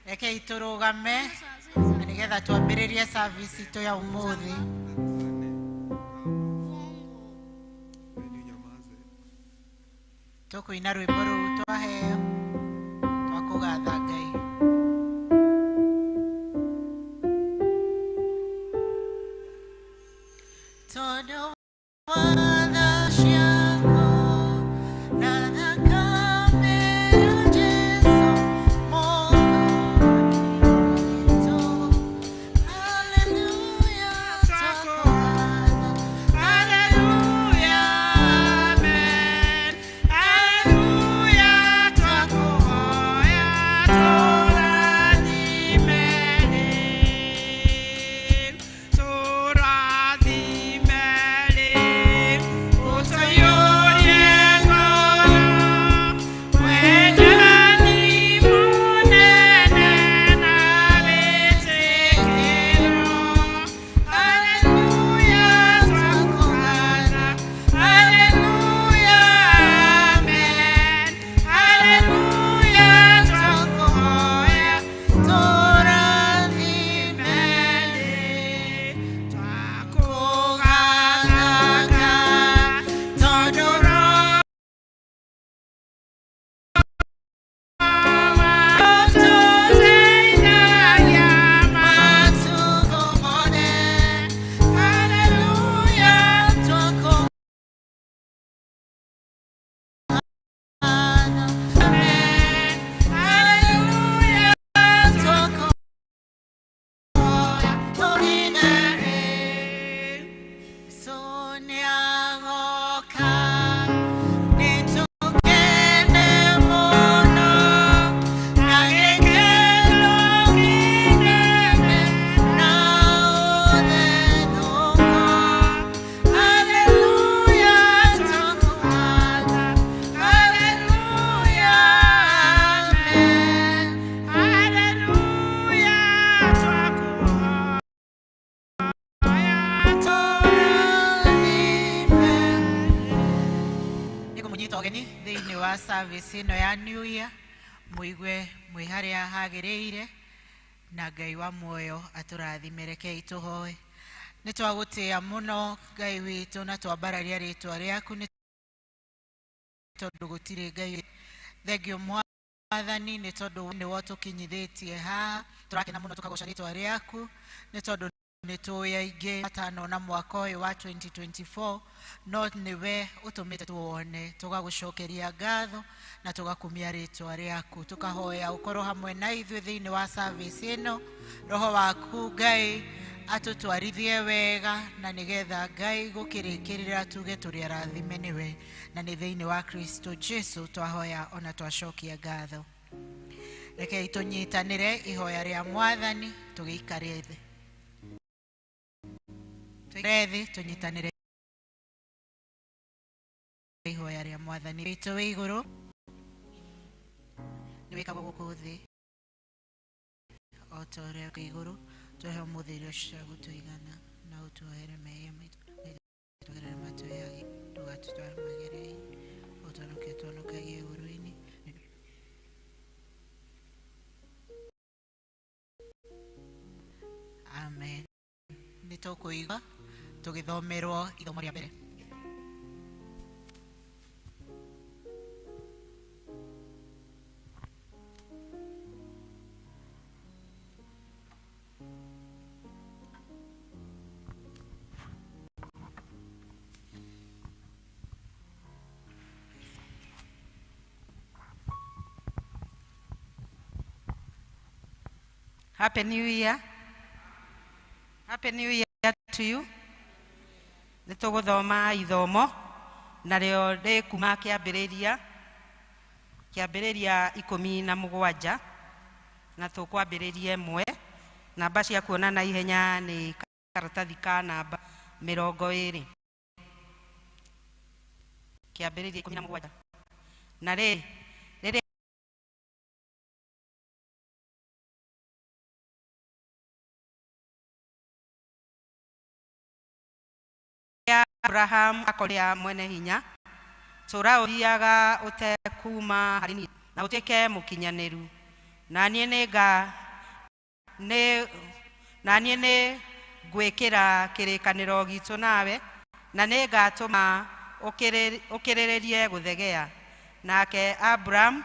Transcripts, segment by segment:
Rekei tũrũgame na nĩgetha twambĩrĩrie service itũ ya ũmũthĩ. Tũkũina rwĩmbo rũu twaheo twa kũgatha Ngai. Tondũ wa tha ciaku na thakame ya Jesũ Mwokozi witũ. Haleluya, twakũgatha. Haleluya, amen. Haleluya, twakuhoya tũrathime rĩu, tũrathime rĩu, ũtũiyũrie ngoro, wendani mũnene na wĩtĩkĩro. Haleluya, twakũgatha. Haleluya, amen. Haleluya, twakuhoya tũrathime rĩu, twakũgatha tondũ Roho ũtũteithagia matukũ mothe. Haleluya, Twakũgatha. amen. Haleluya, Twakuhoya tũrathime rĩu. Soniagoka nĩtũkene mũno na gĩkeno kĩnene na ũthethũko. Haleluya, twakũgatha. Haleluya, amen. Haleluya, twakuhoya Tũrathime. Nĩngũmũnyita ũgeni thĩinĩ wa service ĩno ya New Year, mũigue mwĩ harĩa hagĩrĩire na Ngai wa muoyo atũrathime. Rekei tũhoe. Nĩ twagũtĩĩa mũno Ngai witũ na twambararia rĩtwa rĩaku nĩ tondũ gũtirĩ Ngai. Thengio Mwathani nĩ tondũ nĩwe ũtũkinyithĩtie haha. Tũrakena mũno tũkagoca rĩtwa rĩaku nĩ tondũ nĩ tũĩ aingĩ matanona mwaka ũyũ wa 2024 no nĩwe ũtũmĩte tuwone. Tũgagũcokeria ngatho na tũgakumia rĩtwa rĩaku, tũkahoya ũkorwo hamwe na ithuĩ thĩinĩ wa service ĩno. Roho waku Ngai atũtwarithie wega na nĩgetha Ngai gũkĩrĩkĩrĩra tuge tũrĩ arathime nĩwe, na nĩ thĩinĩ wa Kristo Jesu twahoya ona twacokia ngatho. Rekei tũnyitanĩre ihoya rĩa Mwathani tũgĩikare thĩ, tũikare thĩ tũnyitanĩre ihoya rĩa Mwathani. Witũ wĩ igũrũ, nĩ wĩkagwo gũkũ thĩ o ta ũrĩa kwĩ igũrũ. Tũhe ũmũthĩ irio cia gũtũigana na ũtuohere mehia maitũ tũgerere matwĩhagia, ndũgatũtware magerio-inĩ, ũtũhonokie tũhonokagie ũũru-inĩ. Amen. Nĩ tũkũigua tũgĩthomerwo ithomo rĩa mbere. Happy New Year. Happy New Year to you. Nĩ tũgũthoma ithomo narĩo rĩ kuma kĩambĩrĩria 17 na tũkwambĩrĩria 1. Namba cia kuona na ihenya nĩ karatathi ka namba 20. Kĩambĩrĩria 17. Na rĩ rĩrĩa Abraham akoria mwene hinya, tũra ũthiaga ũtekuma harĩ niĩ na ũtuĩke mũkinyanĩru, Na niĩ nĩnga nĩ na niĩ nĩ ngwĩkĩra kĩrĩkanĩro gitũ nawe, na nĩngatũma ũkĩrĩrĩrie gũthegea. Nake Abraham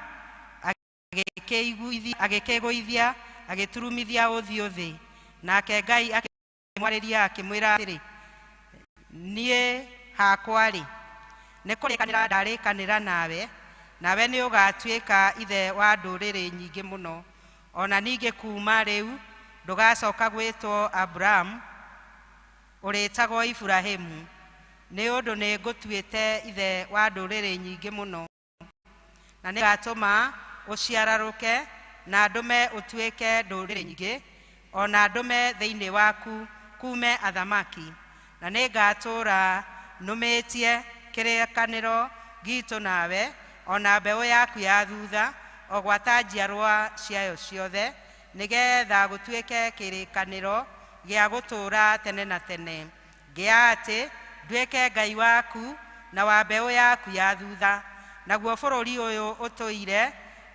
agĩkĩgũithia agĩturumithia ũthiũ thĩ. Nake Ngai akĩmwarĩria akĩmwĩra atĩrĩ, niĩ hakwa-rĩ, nĩ kũrĩkanĩra ndarĩkanĩra nawe, nawe nĩ ũgatuĩka ithe wa ndũrĩrĩ nyingĩ mũno. Ona ningĩ kuuma rĩu ndũgacoka gwĩtwo Abrahamu, ũrĩtagwo Iburahĩmu, nĩ ũndũ nĩ ngũtuĩte ithe wa ndũrĩrĩ nyingĩ mũno. Na nĩngatũma ũciararũke na ndũme ũtuĩke ndũrĩrĩ nyingĩ, ona ndũme thĩinĩ waku kume athamaki. Na nĩngatũũra nũmĩtie kĩrĩkanĩro gitũ nawe, ona mbeũ yaku ya thutha, o gwata njiarwa ciayo ciothe, nĩgetha gũtuĩke kĩrĩkanĩro gĩa gũtũũra tene na tene, ngĩa atĩ nduĩke Ngai waku na wa mbeũ yaku ya thutha. Naguo bũrũri ũyũ ũtũire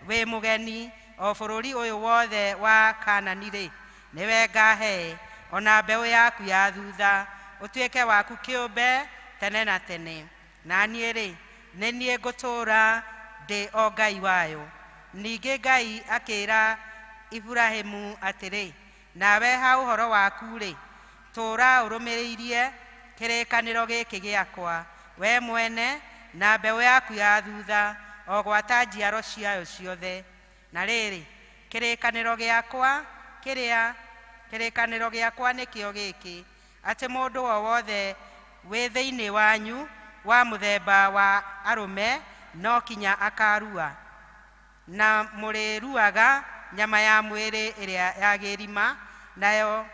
wĩ mũgeni, o bũrũri ũyũ wothe wa Kaanani-rĩ, nĩwe ngahe, ona mbeũ yaku ya thutha, ũtuĩke waku kĩũmbe tene na tene. Na niĩ-rĩ, nĩ niĩ ngũtũũra ndĩ o Ngai wayo. Ningĩ Ngai akĩĩra Iburahĩmu atĩrĩ, nawe ha ũhoro waku-rĩ, tũũra ũrũmĩrĩirie kĩrĩkanĩro gĩkĩ gĩakwa, we mwene na mbeũ yaku ya thutha, o gwata njiaro ciayo ciothe. Na rĩrĩ, kĩrĩkanĩro gĩakwa kĩrĩa kĩrĩkanĩro gĩakwa nĩkĩo gĩkĩ, atĩ mũndũ o wothe wĩ thĩinĩ wanyu wa mũthemba wa arũme no kinya akarua, na mũrĩruaga nyama ya mwĩrĩ ĩrĩa ya gĩrima, nayo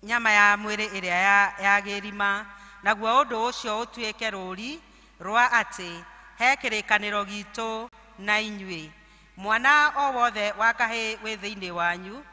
nyama ya mwĩrĩ ĩrĩa ya gĩrima, naguo ũndũ ũcio ũtuĩke rũũri rwa atĩ he kĩrĩkanĩro gitũ na inyuĩ. Mwana o wothe wa kahĩĩ wĩ thĩinĩ wanyu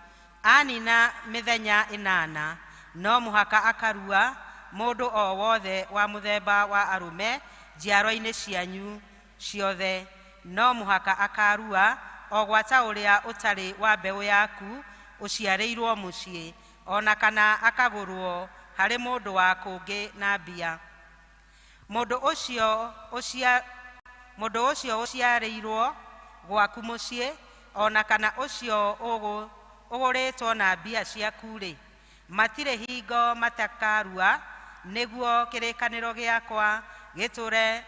anina mĩthenya 8 no mũhaka akarua, mũndũ o wothe wa mũthemba wa arũme njiarwa-inĩ cianyu ciothe no mũhaka akarua, o gwata ũrĩa ũtarĩ wa mbeũ yaku ũciarĩirwo mũciĩ, ona kana akagũrwo harĩ mũndũ wa kũngĩ na mbia. Mũndũ ũcio ũciarĩirwo gwaku mũciĩ, ona kana ũcio ũgũrĩtwo na mbia ciaku-rĩ, matirĩ hingo matakarua, nĩguo kĩrĩkanĩro gĩakwa gĩtũũre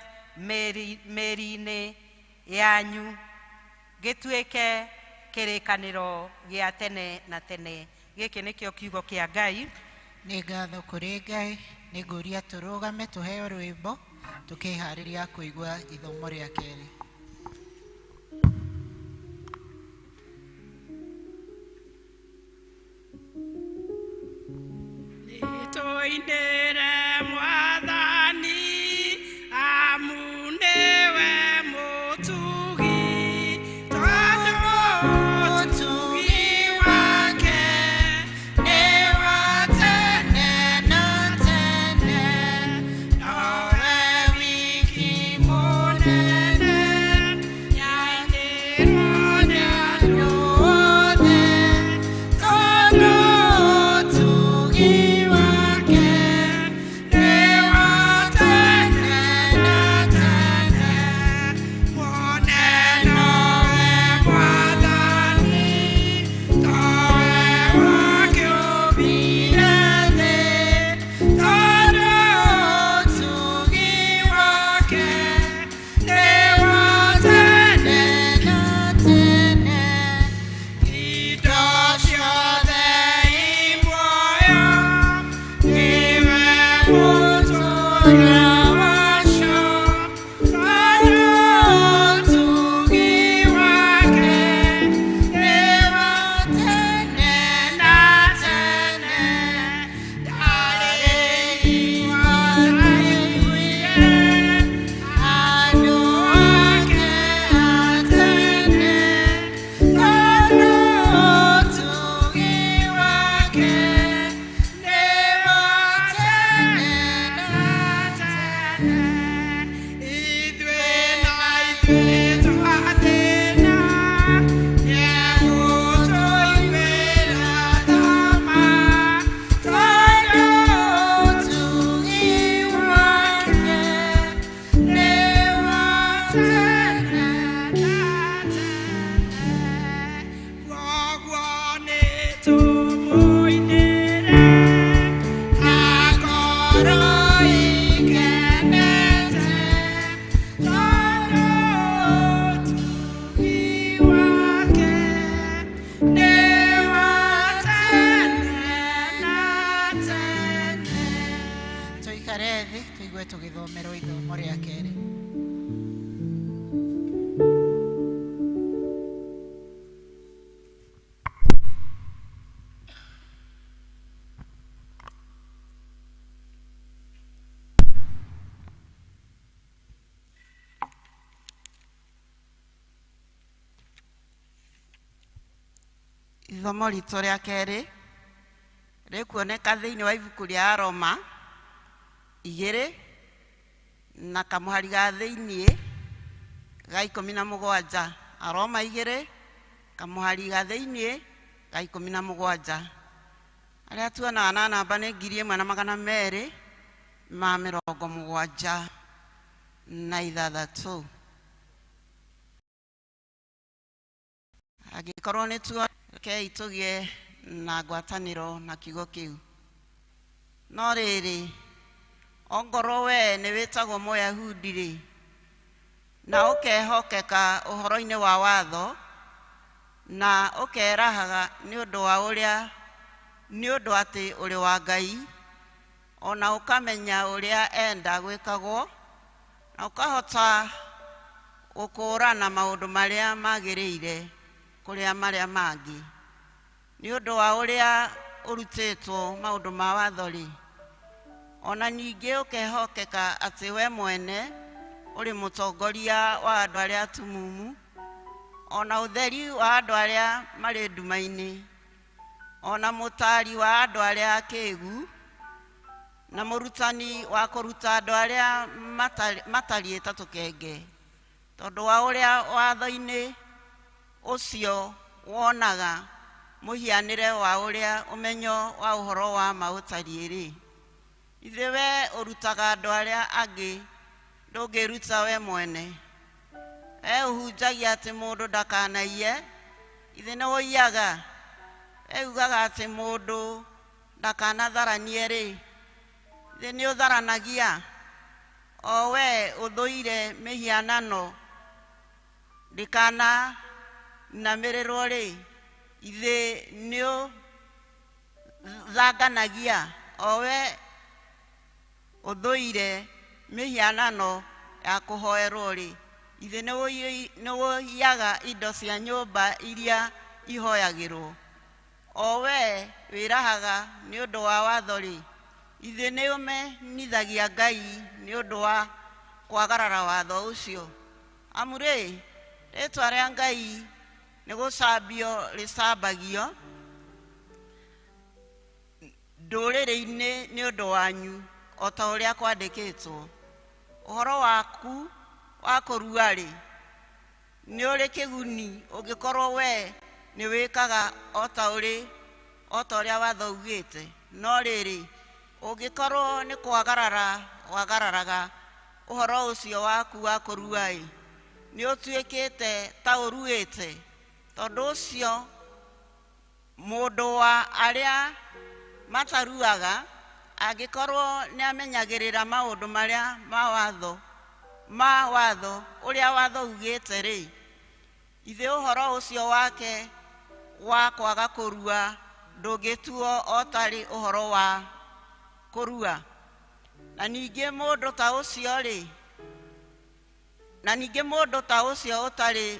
mĩĩrĩ-inĩ yanyu, gĩtuĩke kĩrĩkanĩro gĩa tene na tene. Gĩkĩ nĩkĩo kiugo kĩa Ngai. Nĩ ngatho kũrĩ Ngai. Nĩ ngũria tũrũgame tũheo rwĩmbo tũkĩharĩria kũigua ithomo rĩa kerĩ. Nĩtũinĩre Mwathani, amu nĩwe mũtugi, tondũ ũtugi wake nĩ wa tene na tene, nowe wiki mũnene. Ithomo ritũ rĩa kerĩ rĩkuoneka thĩinĩ wa ibuku rĩa Aroma 2 na kamũhari ga thĩinĩ ga 17. Aroma 2 kamũhari ga thĩinĩ ga 17. Arĩa tuonaga na namba nĩ 1276. Angĩkorwo nĩ tuokei tũgĩe na ngwatanĩro na kiugo kĩu. No rĩrĩ, ongorwo we nĩ wĩtagwo Mũyahudi rĩ, na ũkehokeka ũhoro-inĩ wa watho, na ũkerahaga nĩ ũndũ wa ũrĩa nĩ ũndũ atĩ ũrĩ wa Ngai, ona ũkamenya ũrĩa enda gwĩkagwo, na ũkahota gũkũũrana maũndũ marĩa magĩrĩire kũrĩa marĩa mangĩ. Nĩ ũndũ wa ũrĩa ũrutĩtwo maũndũ ma watho rĩ, ona ningĩ ũkehokeka atĩ we mwene ũrĩ mũtongoria wa andũ arĩa atumumu, ona ũtheri wa andũ arĩa marĩ nduma-inĩ, ona mũtaari wa andũ arĩa akĩgu, na mũrutani wa kũruta andũ arĩa matariĩ ta tũkenge, tondũ wa ũrĩa watho-inĩ ũcio wonaga mũhianĩre wa ũrĩa ũmenyo wa ũhoro wa ma ũtariĩ rĩ. Ithe we ũrutaga andũ arĩa angĩ ndũngĩruta we mwene. We ũhunjagia atĩ mũndũ ndakanaiye, ithe nĩ ũiyaga. We ugaga atĩ mũndũ ndakanatharanie rĩ, ithe nĩ ũtharanagia. O we ũthũire mĩhianano ndĩkanainamĩrĩrwo rĩ, ithe nĩ ũthanganagia. O we ũthũire mĩhianano ya kũhoerwo rĩ, ithe nĩ ũiyaga indo cia nyũmba iria ihoyagĩrwo. O we wĩrahaga nĩ ũndũ wa watho rĩ, ithe nĩ ũmenithagia Ngai nĩ ũndũ wa kwagarara watho ũcio. Amu rĩ, rĩĩtwa rĩa Ngai nĩ gũcambio rĩcambagio ndũrĩrĩ-inĩ nĩ ũndũ wanyu, o ta ũrĩa kwandĩkĩtwo. Ũhoro waku wa kũrua rĩ, nĩ ũrĩ kĩguni ũngĩkorwo we nĩ wĩkaga o ta ũrĩa watho ugĩte. No rĩrĩ, ũngĩkorwo nĩ kwagarara wagararaga ũhoro ũcio waku wa kũrua-ĩ, nĩ ũtuĩkĩte ta ũruĩte. Tondũ ũcio mũndũ wa arĩa mataruaga angĩkorwo nĩ amenyagĩrĩra maũndũ marĩa ma watho ũrĩa watho ugĩte rĩ, ithe ũhoro ũcio wake wa kwaga kũrua ndũngĩtuo o tarĩ ũhoro wa kũrua. Na ningĩ mũndũ ta ũcio rĩ, na ningĩ mũndũ ta ũcio ũtarĩ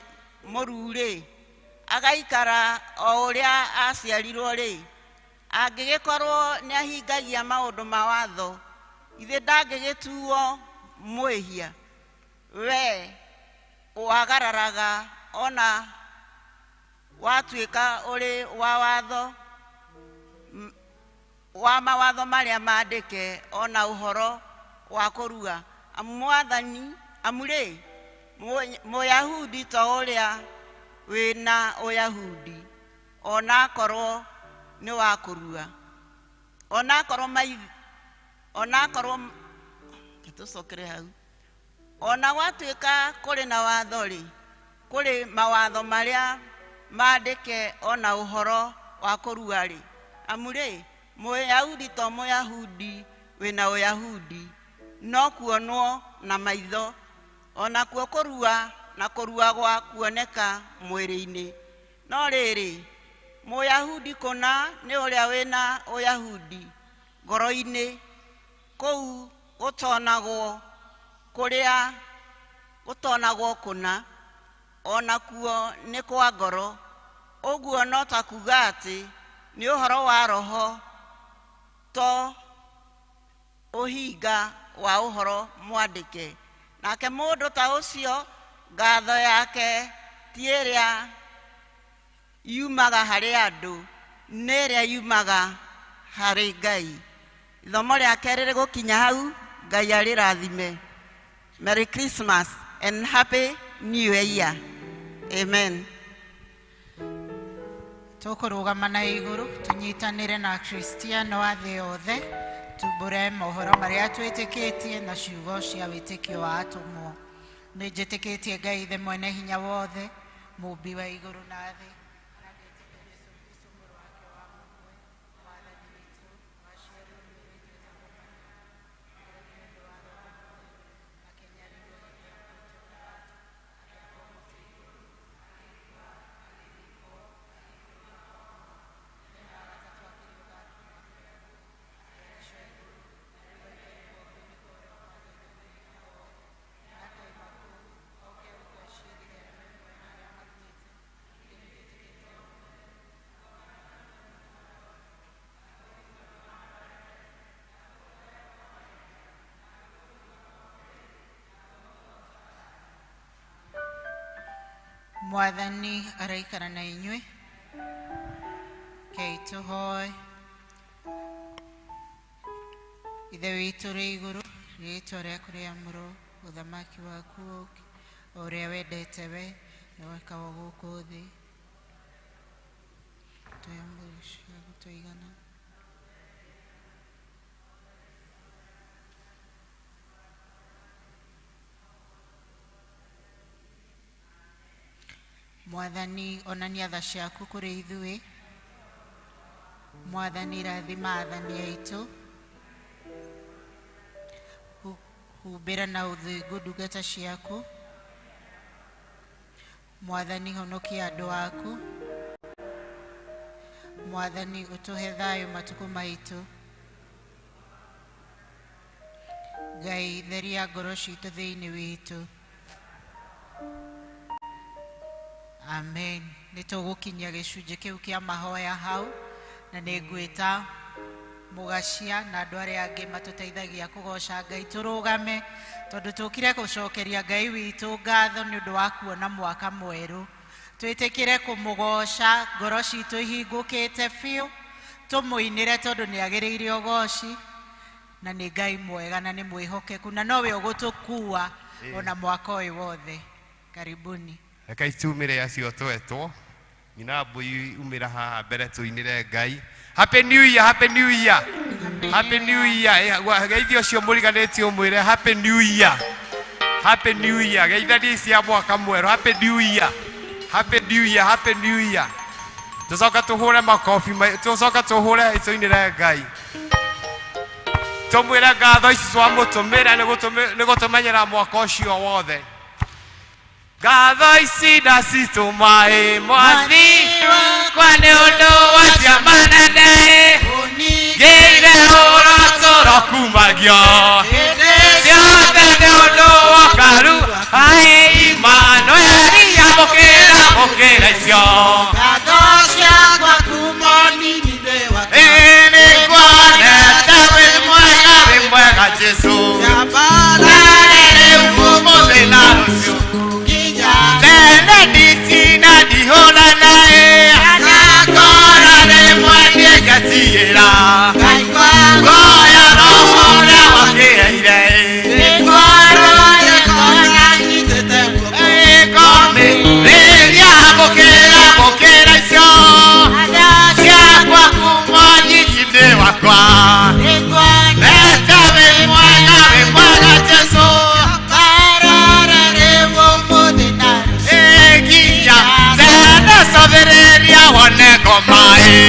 mũruu rĩ, agaikara o ũrĩa aciarirwo rĩ, angĩgĩkorwo nĩ ahingagia maũndũ ma watho, ithe ndangĩgĩtuo mwĩhia. We wagararaga ona watuĩka ũrĩ wa watho wa mawatho marĩa mandĩke ona ũhoro wa kũrua. Amu mwathani, amu rĩ, Mũyahudi to ũrĩa wĩna Ũyahudi, ona akorwo nĩ wa kũrua, ona akorwo onakorwo tũcokere hau, ona gwatuĩka kũrĩ na watho rĩ, kũrĩ mawatho marĩa mandĩke ona ũhoro wa kũrua rĩ, amu rĩ, Mũyahudi to Mũyahudi wĩna Ũyahudi, no kuonwo na maitho, ona kuo kũrua na kũrua gwa kuoneka mwĩrĩ-inĩ. No rĩrĩ, Mũyahudi kũna nĩ ũrĩa wĩna Ũyahudi ngoro-inĩ, kũu gũtonagwo kũrĩa gũtonagwo kũna, ona kuo nĩ kwa ngoro. Ũguo no ta kuga atĩ nĩ ũhoro wa roho to ũhinga wa ũhoro mwandĩke. Nake mũndũ ta ũcio ngatho yake ti ĩrĩa Yumaga harĩ andũ nĩ ĩrĩa yumaga harĩ Ngai. Ithomo rĩa kerĩ rĩgũkinya hau. Ngai arĩrathime. Merry Christmas and Happy New Year. Amen. Tũkũrũgama na igũrũ tũnyitanĩre na Akristiano a thĩ yothe, tumbũre mohoro marĩa twĩtĩkĩtie na ciugo cia wĩtĩkio wa atũmwo. Nĩ njĩtĩkĩtie Ngai Ithe mwene hinya wothe, mũmbi wa igũrũ na thĩ, na ngetĩkia Jesũ Kristo mũrũ wake wa mũmwe, Mwathani witũ, waciarirwo nĩ wĩtĩkio ta Maria, nĩ ũndũ wa Roho Mũtheru, akĩnyarirwo hĩndĩ ya Pontio Pilato, akĩambwo mũtĩ igũrũ, agĩkua, agĩthikwo, agĩikũrũka kwa akuũ, mũthenya wa gatatũ akĩriũka kuma kũrĩ akuũ, akĩhaicio igũrũ, na rĩu aikarĩte guoko-inĩ kwa ũrĩo kwa Ngai Ithe Mwene-Hinya wothe, na akoima kũu oke gũtua ciirithia arĩa me muoyo na arĩa makuĩte. Ningĩ nĩnjĩtĩkĩtie Roho Mũtheru. Mwathani araikara na inyuĩ. Kei tũhoe. Ithe witũ ũrĩ igũrũ, rĩĩtwa rĩaku rĩamũrwo, ũthamaki waku ũũke, o ũrĩa wendete we wĩkagwo gũkũ thĩ. Tũhe irio cia gũtũigana. Mwathani, onania tha ciaku kũrĩ ithuĩ. Mwathani, rathima athani aitũ. Humbĩra na ũthingu ndungata ciaku. Mwathani, honokia andũ aku. Mwathani, ũtũhe thayũ matukũ maitũ. Ngai, theria ngoro citũ thĩinĩ witũ. Amen. Nĩ tũgũkinyia gĩcunjĩ kĩu kĩa mahoya hau, na nĩ ngwĩta mũgacia na andũ arĩa angĩ matũteithagia kũgoca Ngai tũrũgame, tondũ tũkire gũcokeria Ngai witũ ngatho nĩ ũndũ wa kuona mwaka mwerũ. Twĩtĩkĩre kũmũgoca, ngoro citũ ihingũkĩte biũ, tũmũinĩre tondũ nĩ agĩrĩire ũgoci, na nĩ Ngai mwega na nĩ mwĩhokeku, na nowe ũgũtũkua ona mwaka ũyũ wothe. Karibuni. Rekei tumire acio twetwo nyina mbui umĩra haha mbere tũinĩre Ngai. Happy New Year, Happy New Year, Happy New Year. Geithia ũcio mũriganĩtie ũmwĩre Happy New Year, Happy New Year. Geithania cia mwaka mwerũ. Happy New Year, Happy New Year, Happy New Year. Tũcoka tũhũre makobi, tũcoka tũhũre tũinĩre Ngai, tũmwĩre ngatho ici twamũtũmĩra nĩ gũtũmenyera mwaka ũcio wothe. Ngatho ici ndacitũma ĩ Mwathi wakwa nĩ ũndũ wa ciama nene ngĩire ũrotũro kumagio ciothe nĩ ũndũ wa karu aĩ Imanueli. Amũkĩra, amũkĩra icio. Ngatho ciakwa kuma nini ndĩ wa Ĩ nĩnguonete wĩ mwega, wĩ mwega Jesũ. Nyambarare rĩu ũmũthĩ na rũciũ nginya tene, nditina ndihũrana ĩ ngora rĩmwe niĩ ngatigĩra ngaigua ngoya roho ũrĩa wakĩheire. Ngoro kona nyitĩte guoko. Ngomĩrĩria, amũkĩra, amũkĩra icio ciakwa kuma nyinyi-inĩ wakwa. Nete wĩ mwega, wĩ mwega Jesũ. Nyambarare rĩu ũmũthĩ na rũciũ. Nginya tene, cothĩrĩria wone ngoma ĩ.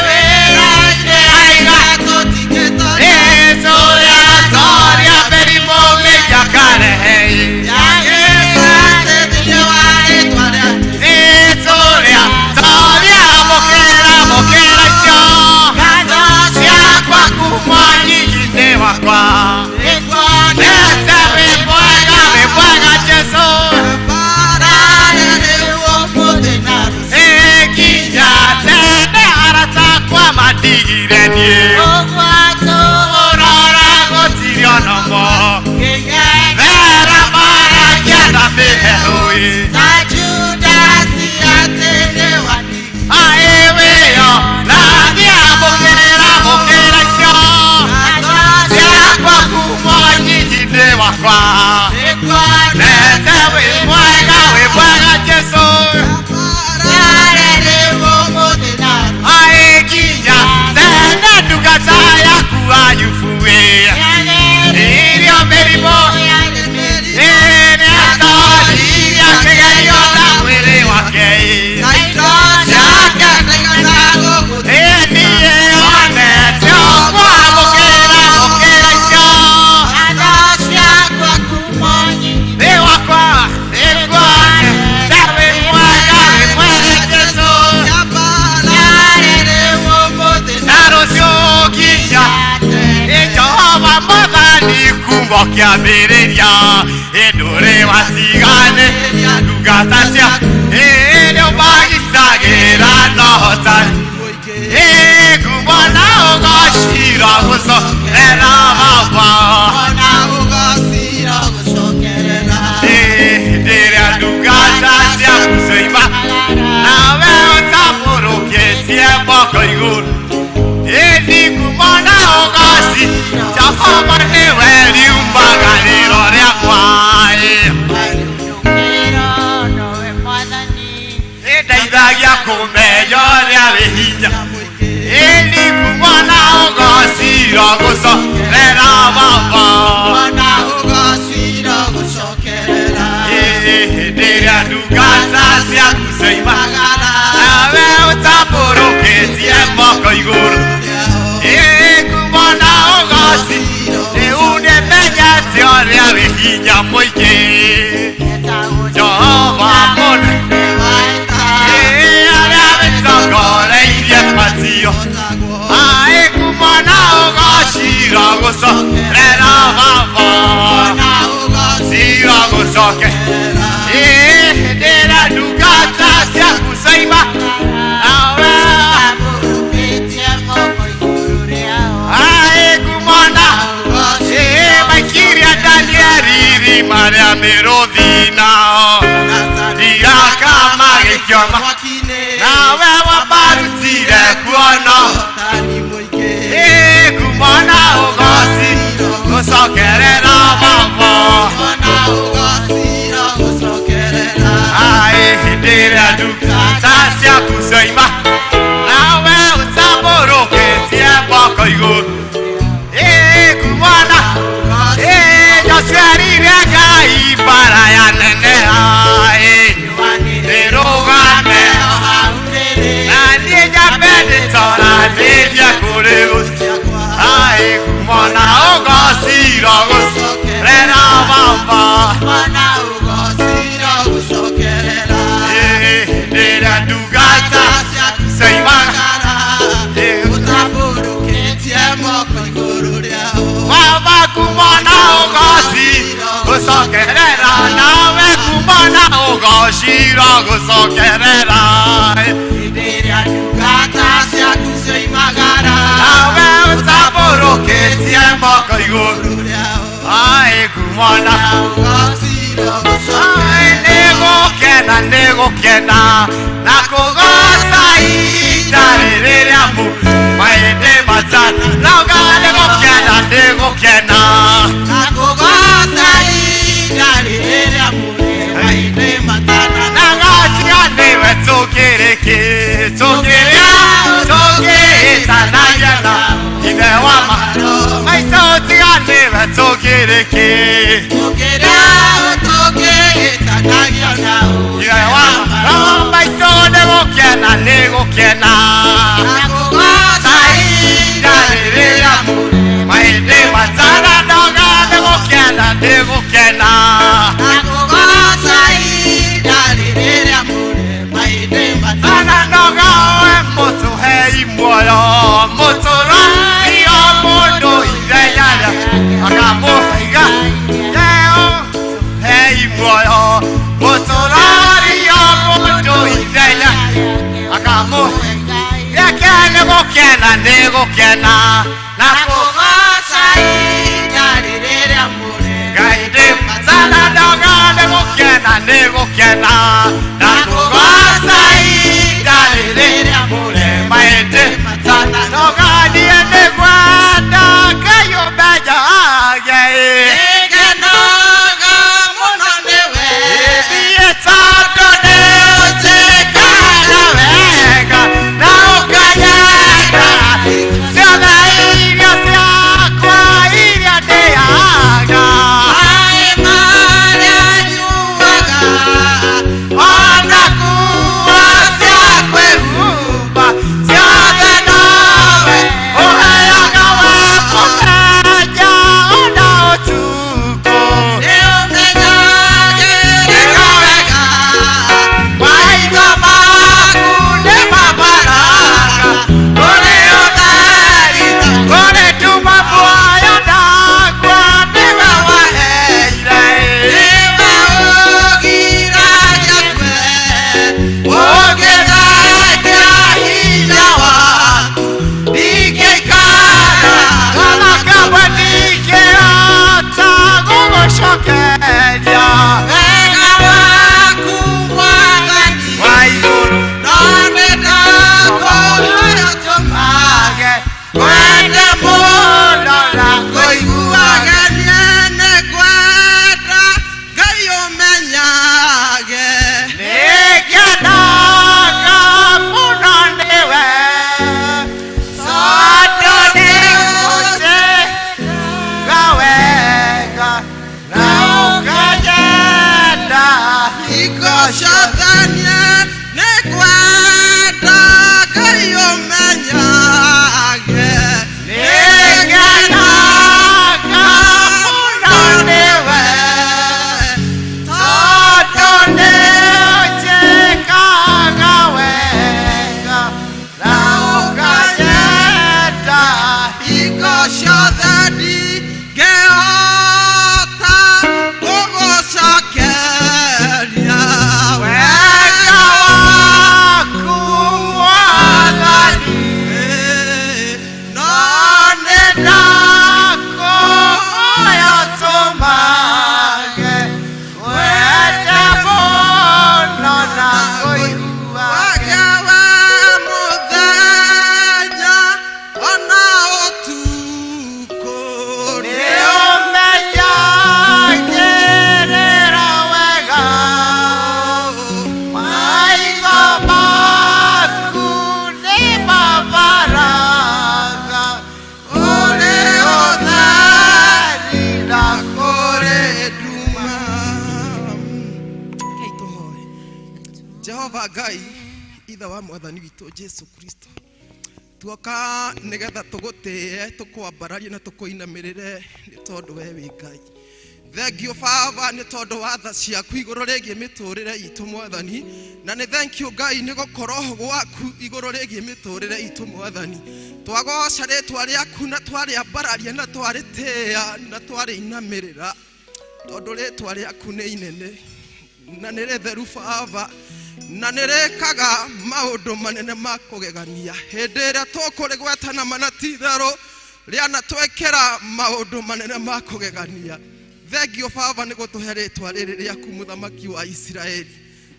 Wĩra-inĩ Aiga. tũtingĩtonya. Toria, toria mĩrimũ mĩingĩ akarehe. Yagĩte thĩinĩ wa rĩtwa rĩa Toria, toria, amũkĩra, amũkĩra icio Ngatho ciakwa kuma nyinyi-inĩ wakwa. Nete wĩ mwega, wĩ mwega Jesũ. Nyambarare rĩu ũmũthĩ na rũciũ. Nginya tene arata. Kuma kĩambĩrĩria ndũrĩ watiganĩria ndungata ciaku nĩ ũmagitagĩra na ũhotani ngumo na ũgocira gũcokerera Baba hĩndĩ ĩrĩa ndungata ciaku cioima nawe ũtambũrũkĩtie moko igũrũ ĩni ngumo na ũgoci Jehova nĩwe riumagarĩro rĩakwa ĩndeithagia kũmenya ũrĩa wĩ hinya ĩni ngumo na ũgoci gũcokerera Baba hĩndĩ ĩrĩa ndungata ciaku cioima nawe ũtambũrũkĩtie moko igũrũ ngumo na ũgoci rĩu nĩmenyete ũrĩa wĩ hinya mũingĩ Jehova mũnene arĩa wĩtongoreirie matio aĩ ngumo na ũgoci gũcokerera Baba cira gũcoke hĩndĩ ĩrĩa ndungata ciaku cioima nawe aĩ ngumo na maikiria Danieli irima rĩa mĩrũthi nao ndiaka magĩkioma nawe wamarutire kuono ngumo na ũgoci gũcokerera Baba aĩ hĩndĩ ĩrĩa ndungata ciaku cioima nawe ũtambũrũkĩtie moko igũrũ ngumo na Joshua erire Ngai mbara ya neneha ndĩrũgame na niĩ nyambe ndĩtoranĩrie kũrĩ gũcio aĩ ngumo na ũgoci gũcokerera Baba hĩndĩ ĩrĩa ndungata cioima Baba ngumo na ũgoci gũcokerera nawe ngumo na ũgoci gũcokerera nawe ũtambũrũkĩtie moko igũrũ aĩ ngumo na aĩ nĩgũkena nĩgũkena na kũgoca ihinda rĩrĩa mahĩndĩ matana nauga nĩgũkena nĩgũkena na gatiga nĩwe tũkĩrĩkĩ tũkĩrĩa tũkĩĩtanagia na ithe wa ma maitũ tiga nĩwe tũkĩrĩkĩ ithe wa ma maitũ nĩgũkena nĩgũkena ihinda rĩrĩa mahĩndĩ matana ndoga nĩgũkena nĩgũkena Ana noga we mũtũhei muoyo mũtũrario mũndũ ithenya rĩa akamũheiga yeo hei muoyo mũtũrario mũndũ ithenya akamũheiga rĩake nĩgũkena nĩgũkena na kũgoca ihinda rĩrĩa Ngai ndĩ matana ndoga nĩgũkena nĩgũkena na kũgoca ihinda rĩrĩa mahĩndĩ matana ndoga niĩ nĩngwenda Ngai ũmenyage niĩ tondũ nĩũnjĩkaga wega na ũkanyenda ciothe irio ciakwa iria ndĩaga ona Ithe wa Mwathani witũ Jesu Kristo. Tuoka nĩgetha tũgũtĩe, tũkwambararie na tũkũinamĩrĩre nĩ tondũ we wĩ Ngai. Thank you Baba nĩ tondũ wa tha ciaku igũrũ rĩgiĩ mĩtũrĩre itũ Mwathani, na nĩ thank you Ngai nĩ gũkorwo gwaku igũrũ rĩgiĩ mĩtũrĩre itũ Mwathani. Twagoca rĩtwa rĩaku na twarĩambararia na twarĩtĩĩa na twarĩinamĩrĩra, tondũ rĩtwa rĩaku nĩ inene na nĩ rĩtheru Baba, na nĩ rĩkaga maũndũ manene ma kũgegania. Hĩndĩ ĩrĩa tũkũrĩgweta mana ti itherũ rĩanatwĩkĩra maũndũ manene ma kũgegania. Thengiũ Baba nĩ gũtũhe rĩtwa rĩrĩ rĩaku, Mũthamaki wa Isiraeli.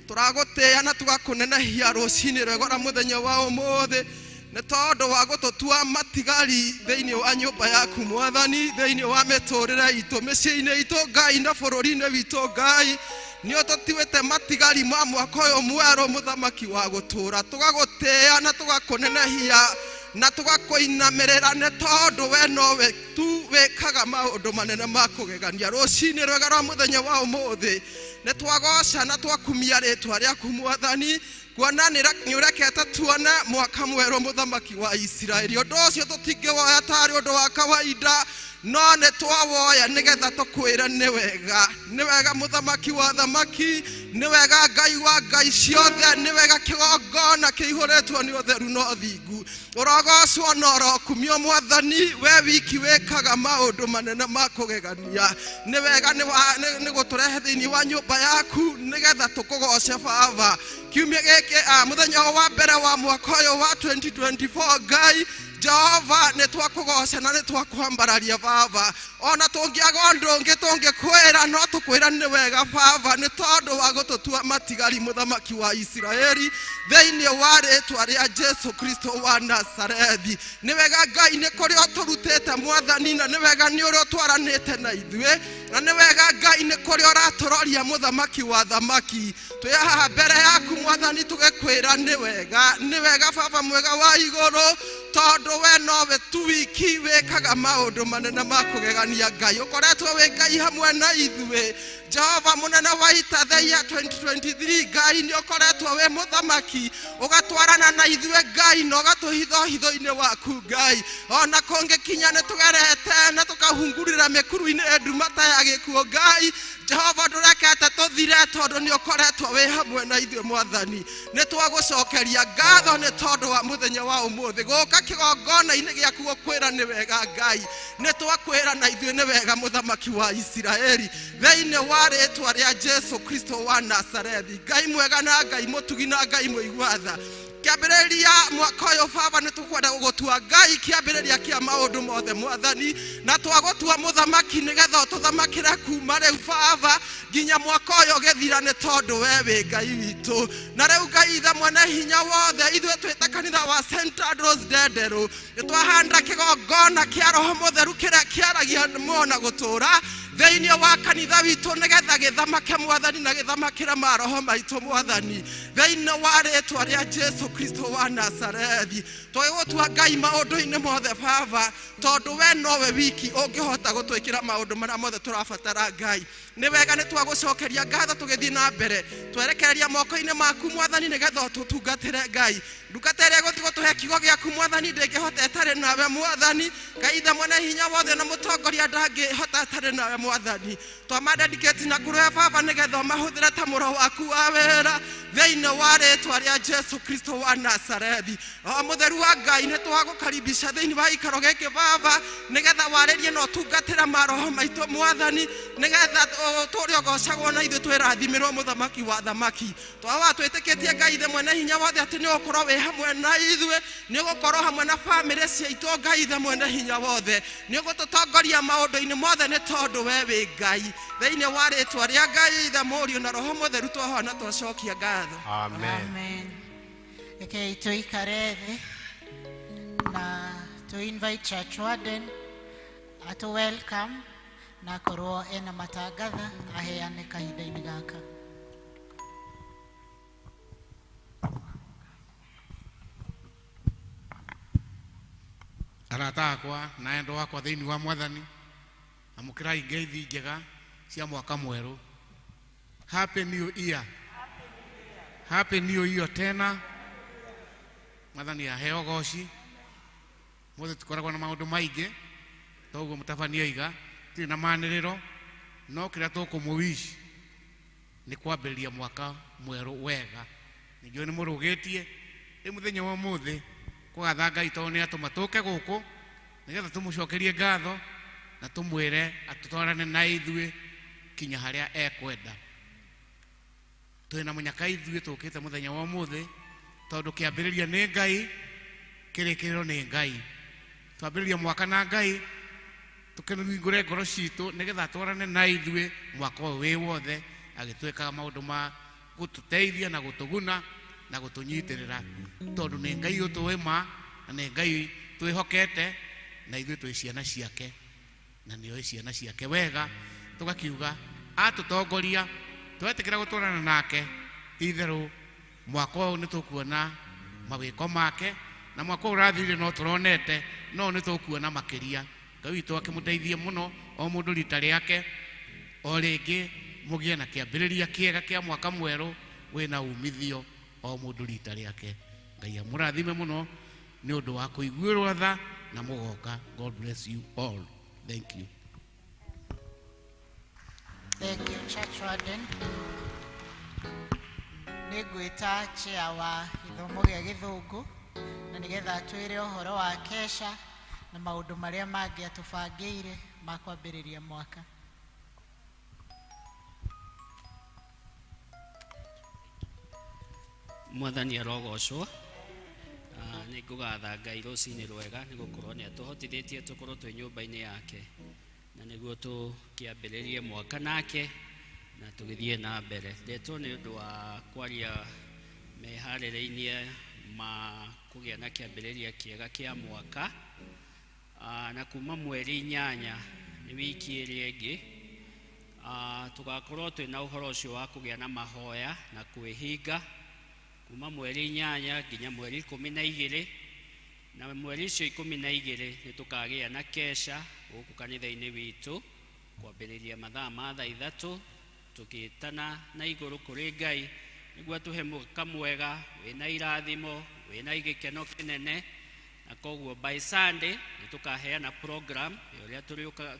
Tũragũtĩĩa na tũgakũnenehia rũcinĩ rwega rwa mũthenya wa ũmũthĩ nĩ tondũ wa gũtũtua matigari thĩinĩ wa nyũmba yaku Mwathani, thĩinĩ wa mĩtũrĩre itũ, mĩciĩ-inĩ itũ Ngai, na bũrũri-inĩ witũ Ngai. Nĩ ũtũtuĩte matigari ma mwaka ũyũ mwerũ, Mũthamaki wa gũtũũra. Tũgagũtĩĩa na tũgakũnenehia na tũgakũinamĩrĩra nĩ tondũ we nowe tu wĩkaga maũndũ manene ma kũgegania. Rũcinĩ rwega rwa mũthenya wa ũmũthĩ nĩ twagoca na twakumia rĩtwa rĩaku Mwathani, kuona nĩ ũrekete tuone mwaka mwerũ, Mũthamaki wa Isiraeli. Ũndũ ũcio tũtingĩwoya tarĩ ũndũ wa kawaida, no nĩ twawoya nĩgetha tũkwĩre nĩ wega, nĩ wega Mũthamaki wa thamaki, nĩ wega Ngai wa ngai ciothe, nĩ wega kĩgongona kĩihũrĩtwo nĩ ũtheru na ũthingu. Ũrogocwo na ũrokumio Mwathani, we wiki wĩkaga maũndũ manene ma kũgegania. Nĩ wega nĩ gũtũrehe thĩinĩ wa nyũmba yaku nĩgetha tũkũgoce Baba. Kiumia gĩkĩ, mũthenya wa mbere wa mwaka ũyũ wa 2024, Ngai Jehova, nĩ twakũgoca na nĩ twakwambararia Baba. Ona tũngĩaga ũndũ ũngĩ tũngĩkwĩra, no tũkwĩra nĩ wega Baba, nĩ tondũ wa gũtũtua matigari, Mũthamaki wa Isiraeli, thĩinĩ wa rĩtwa rĩa Jesu Kristo wa Nazarethi. Nĩ wega Ngai nĩ kũrĩa ũtũrutĩte Mwathani, na nĩ wega nĩ ũrĩa ũtwaranĩte na ithuĩ, na nĩ wega Ngai nĩ kũrĩa ũratũroria, Mũthamaki wa thamaki. Twĩ haha mbere yaku Mwathani tũgĩkwĩra nĩ wega, nĩ wega Baba mwega wa igũrũ, tondũ we nowe tu wiki wĩkaga maũndũ manene ma kũgegania. Ngai, ũkoretwo wĩ Ngai hamwe na ithuĩ. Jehova mũnene wa ita, the year 2023, Ngai, nĩ ũkoretwo wĩ mũthamaki, ũgatwarana na ithuĩ Ngai, na ũgatũhitha hitho-inĩ waku Ngai. Ona kũngĩkinya nĩ tũgerete na tũkahungurĩra mĩkuru-inĩ nduma ta ya gĩkuũ, Ngai Jehova, ndũrekete tũthire, tondũ nĩ ũkoretwo wĩ hamwe na ithuĩ Mwathani. Nĩ twagũcokeria ngatho nĩ tondũ wa mũthenya wa ũmũthĩ gũka kĩgongona-inĩ gĩaku gũkwĩra nĩ wega Ngai. Nĩ twakwĩra na ithuĩ nĩ wega, Mũthamaki wa Isiraeli, thĩinĩ wa rĩtwa rĩa Jesu Kristo wa Nazarethi. Ngai mwega na Ngai mũtugi na Ngai mũigua tha, kĩambĩrĩria mwaka ũyũ Baba nĩ tũkwenda gũgũtua Ngai kĩambĩrĩria kĩa maũndũ mothe Mwathani, na twagũtua mũthamaki nĩgetha ũtũthamakĩre kuma rĩu Baba nginya mwaka ũyũ ũgĩthira, nĩ tondũ we wĩ Ngai witũ. Na rĩu Ngai Ithe mwene hinya wothe, ithuĩ twĩta kanitha wa St. Andrews Ndenderũ nĩ twahanda kĩgongona kĩa Roho Mũtheru kĩrĩa kĩaragia muoyo na gũtũũra thĩinĩ wa kanitha witũ, nĩgetha gĩthamake Mwathani na gĩthamakĩre maroho maitũ Mwathani, thĩinĩ wa rĩtwa rĩa Jesu Kristo wa Nazarethi. Tũgĩgũtua Ngai maũndũ-inĩ mothe Baba, tondũ we nowe wiki ũngĩhota gũtwĩkĩra maũndũ marĩa mothe tũrabatara. Ngai, nĩ wega, nĩ twagũcokeria ngatho. Tũgĩthiĩ na mbere, twerekereria moko-inĩ maku Mwathani, nĩgetha ũtũtungatĩre. Ngai, ndungata ĩrĩa ĩgũthiĩ gũtũhe kiugo gĩaku Mwathani ndĩngĩhota ĩtarĩ nawe Mwathani. Ngai Ithe mwene hinya wothe na mũtongoria ndangĩhota atarĩ nawe Mwathani. Twamadedicate na kũrĩ Baba, nĩgetha ũmahũthĩre ta mũro waku wa wĩra, thĩinĩ wa rĩtwa rĩa Jesu Kristo wa Nazarethi. O mũtheru wa Ngai, nĩ twagũkaribisha thĩinĩ wa gĩikaro gĩkĩ Baba, nĩgetha warĩrie na ũtungatĩre maroho maitũ Mwathani, nĩgetha tũrĩ ũgocagwo na ithuĩ twĩrathimĩrwo, Mũthamaki wa thamaki. Twawa twĩtĩkĩtie Ngai Ithe mwene hinya wothe atĩ nĩ ũgũkorwo wĩ hamwe na ithuĩ, nĩ ũgũkorwo hamwe na bamĩrĩ ciaitũ. Ngai Ithe mwene hinya wothe, nĩ ũgũtũtongoria maũndũ-inĩ mothe, nĩ tondũ we wĩ Ngai. Thĩinĩ wa rĩtwa rĩa Ngai Ithe, Mũriũ na Roho Mũtheru, twahoya na twacokia ngatho. Amen. Amen. Rekei tuikare thĩ na tu invite church warden atu welcome na akorwo ena matangatha aheane kahinda-inĩ gaka. Arata akwa na endo akwa thĩinĩ wa Mwathani, amũkĩrai ngeithi njega cia mwaka mwerũ. Happy New Year, Happy New Year tena. Mwathani aheo goci. Mothe tukoragwo na maundu maingi toguo mutabania oiga tiri na manĩrĩro no kĩrĩa tũkũmũwish nĩ kwambĩrĩria mwaka mwerũ wega. Ningĩ nĩ mũrũgĩtie rĩ mũthenya wa ũmũthĩ kũgatha Ngai tondũ nĩ atũma tũke gũkũ nĩgetha tũmũcokerie ngatho na tũmwĩre atũtwarane na ithuĩ kinya harĩa ekwenda. Twĩna mũnyaka ithuĩ tũkĩte mũthenya wa ũmũthĩ tondũ kĩambĩrĩria nĩ Ngai, kĩrĩkĩrĩro nĩ Ngai. Twambĩrĩria mwaka na Ngai tũkĩhingũre ngoro citũ nĩgetha atwarane na ithuĩ mwaka ũyũ wĩ wothe agĩtwĩkaga maũndũ ma gũtũteithia na gũtũguna na gũtũnyitĩrĩra tondũ nĩ Ngai ũtũĩ ma na nĩ Ngai twĩhokete na ithuĩ twĩ ciana ciake na nĩoĩ ciana ciake wega. Tũgakiuga atũtongoria twetĩkĩra gũtwarana nake ti itherũ mwaka ũyũ nĩ tũkuona mawĩko make na mwaka ũyũ ũrathirire no tũronete no nĩ tũkuona makĩria. Ngai witũ akĩmũteithie mũno o mũndũ rita rĩake o rĩngĩ mũgĩe na kĩambĩrĩria kĩega kĩa mwaka mwerũ wĩna umithio o mũndũ rita rĩake. Ngai amũrathime mũno nĩ ũndũ wa kũiguĩrwo tha na mũgoka. God bless you all. Thank you. Thank you, Church Warden. Nĩ ngwĩta chair wa gĩthomo gĩa gĩthũngũ na nĩgetha atwĩre ũhoro wa kesha na maũndũ marĩa mangĩ atũbangĩire ma kwambĩrĩria mwaka. Mwathani arogocwo. Nĩ ngũgatha Ngai rũcinĩ rwega nĩ gũkorwo nĩ atũhotithĩtie tũkorwo twĩ nyũmba-inĩ yake na nĩguo tũkĩambĩrĩrie mwaka nake na tũgĩthiĩ na mbere. Ndetwo nĩ ũndũ wa kwaria meharĩrĩirie ma kũgĩa na kĩambĩrĩria kĩega kĩa mwaka. Na kuma mweri 8 nĩ wiki ĩrĩa ĩngĩ tũgakorwo twĩna ũhoro ũcio wa kũgĩa na mahoya na kwĩhinga kuma mweri 8 nginya mweri 12 na mweri icio 12 nĩ tũkagĩa na kesha gũkũ kanitha-inĩ witũ kwambĩrĩria mathaa ma thaa 3 tũgĩtana na igũrũ kũrĩ Ngai nĩguo atũhe mwaka mwega wĩna irathimo wĩna gĩkeno kĩnene. Na koguo by Sunday nĩ tũkaheana program ya ũrĩa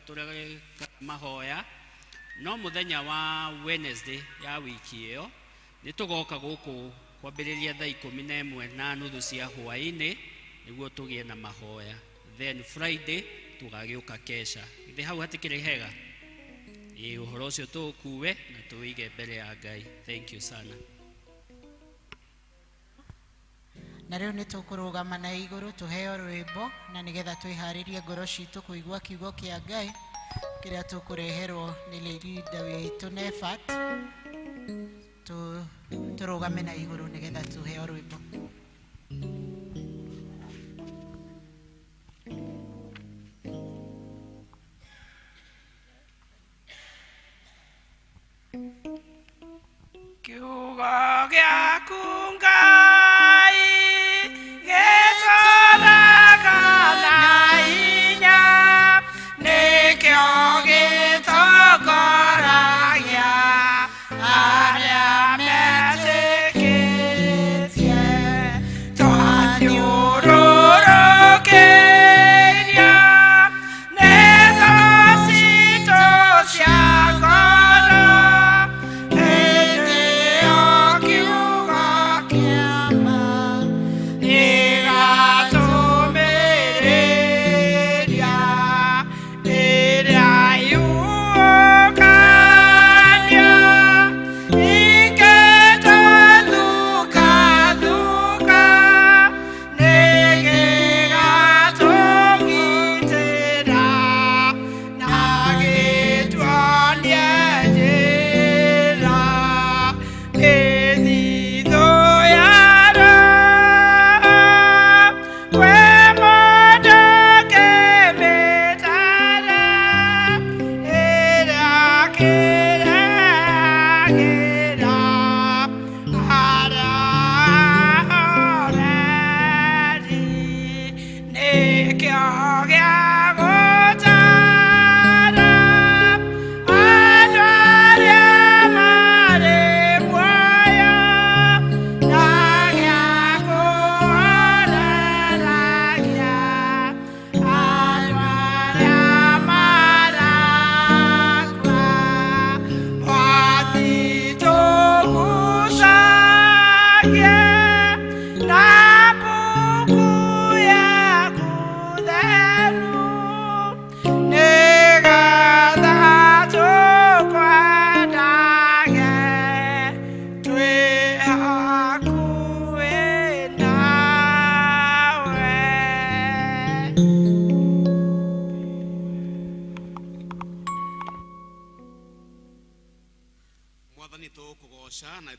tũrĩkaga mahoya no mũthenya wa Wednesday ya wiki ĩyo nĩ tũgoka gũkũ kwambĩrĩria thaa 11:30 cia hwaĩ-inĩ nĩguo tũgĩe na mahoya. Then Friday tũgagĩũka kesha. Githĩ hau hatikĩrĩ hega? Ĩĩ, ũhoro ũcio tũũkue na tũwĩige mbere ya Ngai. Thank you sana. Na rĩu nĩ tũkũrũgama na igũrũ tũheo rwĩmbo na nĩgetha twĩharĩrie ngoro citũ kũigua kiugo kĩa Ngai kĩrĩa tũkũreherwo nĩ leader witũ Nefat. Tũrũgame na igũrũ nĩgetha tũheo rwĩmbo. Kiugo gĩaku Ngai gĩtũraga na hinya nĩkĩo gĩtongoragia arĩa metĩkĩtie.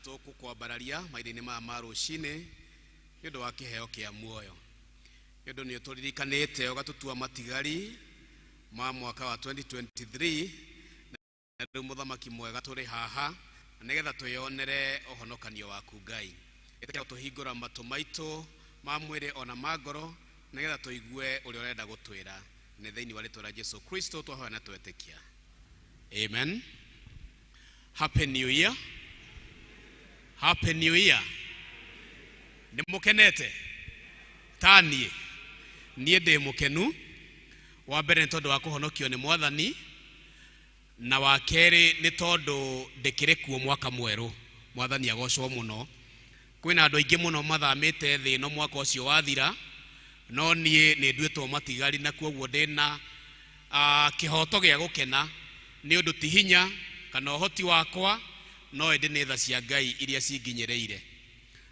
Tũkũkwambararia maitho-inĩ maya ma rũcinĩ nĩ ũndũ wa kĩheo kĩa muoyo, nĩ ũndũ nĩ ũtũririkanĩte ũgatũtua matigari ma mwaka wa 2023, na rĩu mũthamaki mwega tũrĩ haha na nĩgetha twĩyonere ũhonokanio waku. Ngai, ĩtĩkĩra tũhingũra matũ maitũ ma mwĩrĩ ona ma ngoro nĩgetha tũigue ũrĩa ũrenda gũtwĩra. Nĩ thĩinĩ wa rĩtwa rĩa Jesu Kristo twahoya na twetĩkia, amen. Happy New Year, Happy New Year. Nĩ mũkenete ta niĩ? Niĩ ndĩ mũkenu. Wa mbere nĩ tondũ wa kũhonokio nĩ Mwathani, na wa kerĩ nĩ tondũ ndĩkĩrĩ kuo mwaka mwerũ. Mwathani agocwo mũno. Kwĩna andũ aingĩ mũno mathamĩte thĩ ĩno mwaka ũcio wathira, no niĩ nĩ nduĩtwo matigari, na kuoguo ndĩna kĩhoto gĩa gũkena, nĩ ũndũ ti hinya kana ũhoti wakwa, no ĩndĩ nĩ tha cia Ngai iria cinginyĩrĩire.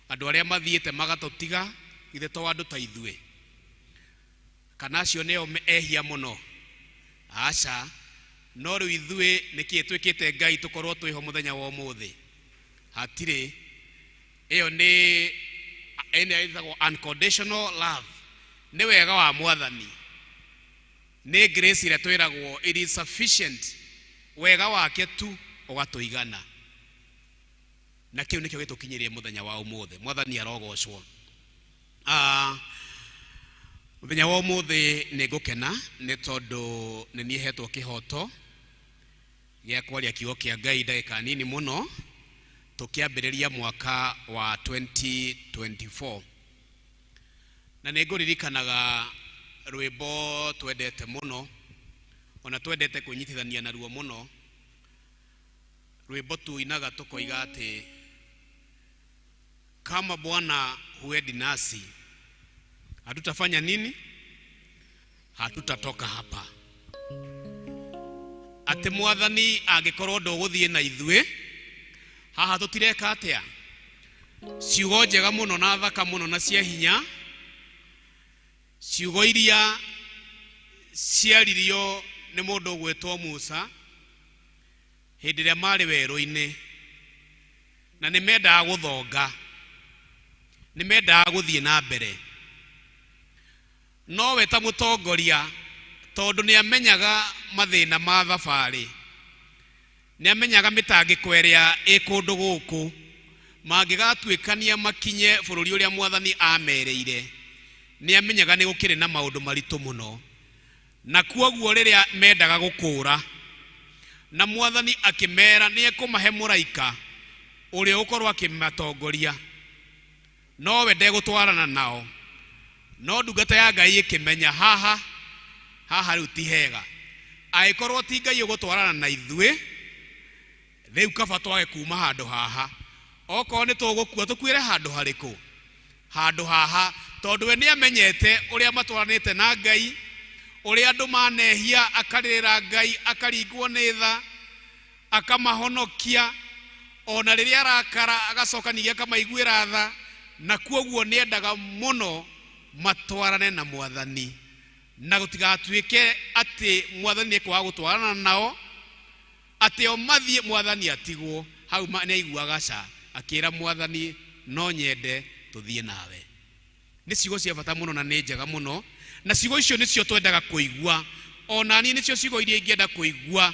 Andũ arĩa mathiĩte magatũtiga, ithe to andũ ta ithuĩ? Kana acio nĩo ehia mũno? Aca. No rĩu ithuĩ nĩkĩĩ twĩkĩte Ngai tũkorwo twĩho mũthenya wa ũmũthĩ? Hatirĩ. Ĩyo nĩ ĩno ĩtagwo unconditional love, nĩ wega wa Mwathani, nĩ grace ĩrĩa twĩragwo it is sufficient, wega wake tu ũgatũigana, na kĩu nĩkĩo gĩtũkinyĩrie mũthenya wa ũmũthĩ. Mwathani arogocwo. Mũthenya wa ũmũthĩ nĩ ngũkena nĩ tondũ nĩ niĩ hetwo kĩhoto gĩa kwaria kiugo kĩa Ngai ndagĩka nini mũno tũkĩambĩrĩria mwaka wa 2024. Na nĩ ngũririkanaga rwĩmbo twendete mũno, ona twendete kwĩnyitithania naruo mũno, rwĩmbo tuinaga tũkoiga atĩ kama Bwana huendi nasi, hatutafanya nini? Hatutatoka hapa. Atĩ Mwathani angĩkorwo ndũgũthiĩ na ithuĩ, haha tũtireka atĩa? Ciugo njega mũno na thaka mũno na cia hinya, ciugo iria ciaririo nĩ mũndũ ũgwĩtwo Musa hĩndĩ ĩrĩa marĩ werũ-inĩ, na nĩ mendaga gũthonga, nĩ mendaga gũthiĩ na mbere, nowe ta mũtongoria, tondũ nĩ amenyaga mathĩna ma thabarĩ, nĩ amenyaga mĩtangĩko ĩrĩa ĩ kũndũ gũkũ mangĩgatuĩkania makinye bũrũri ũrĩa Mwathani amerĩire. Nĩ amenyaga nĩ gũkĩrĩ na maũndũ maritũ mũno, na kuoguo rĩrĩa mendaga gũkũra na Mwathani akĩmera nĩ ekũmahe mũraika ũrĩa ũgũkorwo akĩmatongoria, nowe ndegũtwarana nao. No ndungata ya Ngai ĩkĩmenya haha haha rĩu ti hega, angĩkorwo ti Ngai ũgũtwarana na ithuĩ, rĩu kaba twage kuma handũ haha. Okorwo nĩ tũgũkua, tũkuĩre handũ harĩkũ? Handũ haha. Tondũ we nĩ amenyete ũrĩa matwaranĩte na Ngai, ũrĩa andũ manehia akarĩrĩra Ngai, akaringwo nĩ tha, akamahonokia, ona rĩrĩa arakara agacoka ningĩ akamaiguĩra tha. Na kuoguo nĩ endaga mũno matwarane na Mwathani, na gũtigatuĩke atĩ Mwathani nĩ kwaga gũtwarana nao, atĩ o mathiĩ Mwathani atigwo hau. Nĩ aiguaga ca akĩra Mwathani, no nyende tũthiĩ nawe. Nĩ ciugo cia bata mũno na nĩ njega mũno, na ciugo icio nĩcio twendaga kũigua. Ona niĩ nĩcio ciugo iria ingĩenda kũigua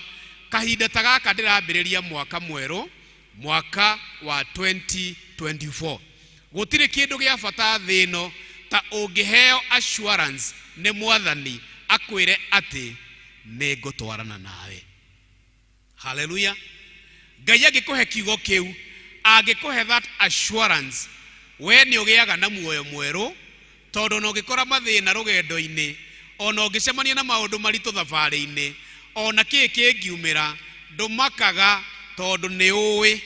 kahinda ta gaka ndĩrambĩrĩria mwaka mwerũ, mwaka wa 2024. Gũtirĩ kĩndũ gĩa bata thĩ ĩno ta ũngĩheo assurance nĩ Mwathani, akwĩre atĩ nĩ ngũtwarana nawe. Haleluya! Ngai angĩkũhe kiugo kĩu, angĩkũhe that assurance, we nĩ ũgĩaga na muoyo mwerũ, tondũ ona ũngĩkora mathĩna rũgendo-inĩ, ona ũngĩcemania na maũndũ maritũ thabarĩ-inĩ, ona kĩĩ kĩngiumĩra, ndũmakaga, tondũ nĩ ũĩ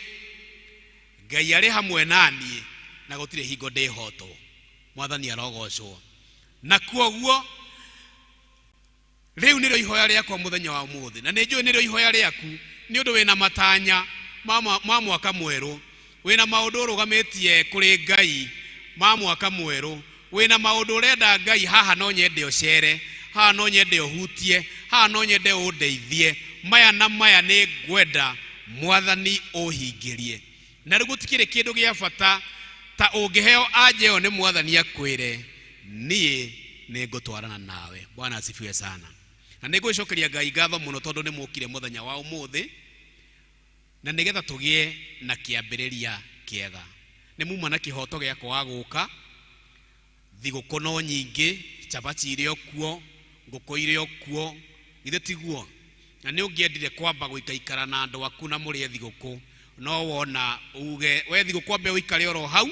Ngai arĩ hamwe na niĩ na gũtirĩ hingo ndĩhotwo. Mwathani arogocwo. Na kuoguo rĩu nĩrĩo ihoya rĩakwa mũthenya wa ũmũthĩ, na nĩ njũĩ nĩrĩo ihoya rĩaku, nĩ ũndũ wĩna matanya ma mwaka mwerũ, wĩna maũndũ ũrũgamĩtie kũrĩ Ngai ma mwaka mwerũ, wĩna maũndũ ũrenda Ngai, haha no nyende ũcere, haha no nyende ũhutie, haha no nyende ũndeithie, maya na maya nĩ ngwenda Mwathani ũhingĩrie. Na rĩu gũtikĩrĩ kĩndũ gĩa bata ta ũngĩheo anja ĩyo nĩ mwathani akwĩre niĩ nĩ ngũtwarana nawe. Bwana asifiwe sana. Na nĩ ngwĩcokeria Ngai ngatho mũno tondũ nĩ mũkire mũthenya wa ũmũthĩ na nĩgetha tũgĩe na kĩambĩrĩria kĩega. Nĩ muma na kĩhoto gĩa kwaga gũka, thigũkũ no nyingĩ, cabaci irĩ o kuo, ngũkũ irĩ o kuo, githĩ tiguo? Na nĩ ũngĩendire kwamba gũikaikara na andũ aku na mũrĩe thigũkũ, no wona uge we thigũkũ ambe ũikare oro hau,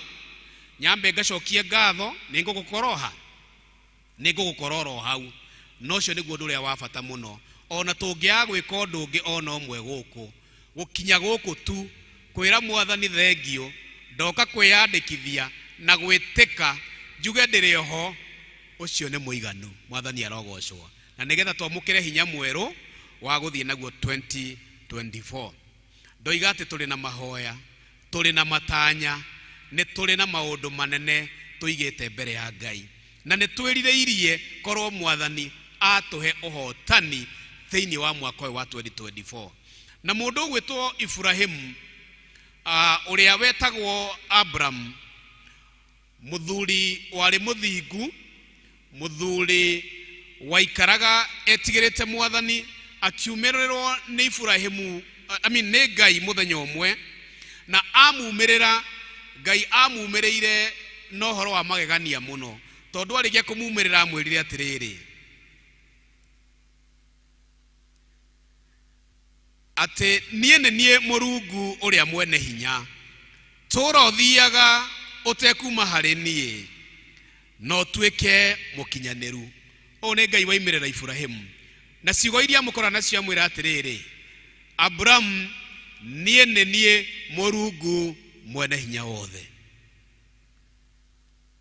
nyambe ngacokie ngatho, nĩ ngũgũkoroha, nĩ ngũgũkora oro hau. Na ũcio nĩguo ũndũ ũrĩa wa bata mũno. Ona tũngĩaga gwĩka ũndũ ũngĩ ona ũmwe gũkũ, gũkinya gũkũ tu kwĩra mwathani thengio, ndoka kwĩyandĩkithia na gwĩtĩka njuge ndĩrĩ oho, ũcio nĩ mũiganu. Mwathani arogocwo. Na nĩgetha twamũkĩre hinya mwerũ wa gũthiĩ naguo 2024. Ndoiga atĩ tũrĩ na mahoya, tũrĩ na matanya, nĩ tũrĩ na maũndũ manene tũigĩte mbere ya Ngai, na nĩ twĩrirĩirie korwo mwathani atũhe ũhotani thĩinĩ wa mwaka ũyũ wa 2024. Na mũndũ ũgwĩtwo Ibrahimu, ũrĩa wetagwo Abraham, mũthuri warĩ mũthingu, mũthuri waikaraga etigĩrĩte mwathani, akiumĩrĩrwo nĩ Ibrahimu, I mean, nĩ Ngai mũthenya ũmwe, na amumĩrĩra, Ngai amumĩrĩire na ũhoro wa magegania mũno, tondũ arĩkia kũmumĩrĩra amwĩrire atĩrĩrĩ, atĩ niĩ nĩ niĩ Mũrungu ũrĩa mwene hinya, tũra ũthiaga ũtekuma harĩ niĩ, na ũtuĩke mũkinyanĩru. Ũũ nĩ Ngai waimĩrĩra Ibrahimu, na ciugo iria amũkora nacio amwĩra atĩrĩrĩ, Abrahamu, niĩ nĩ niĩ Mũrungu mwene hinya wothe.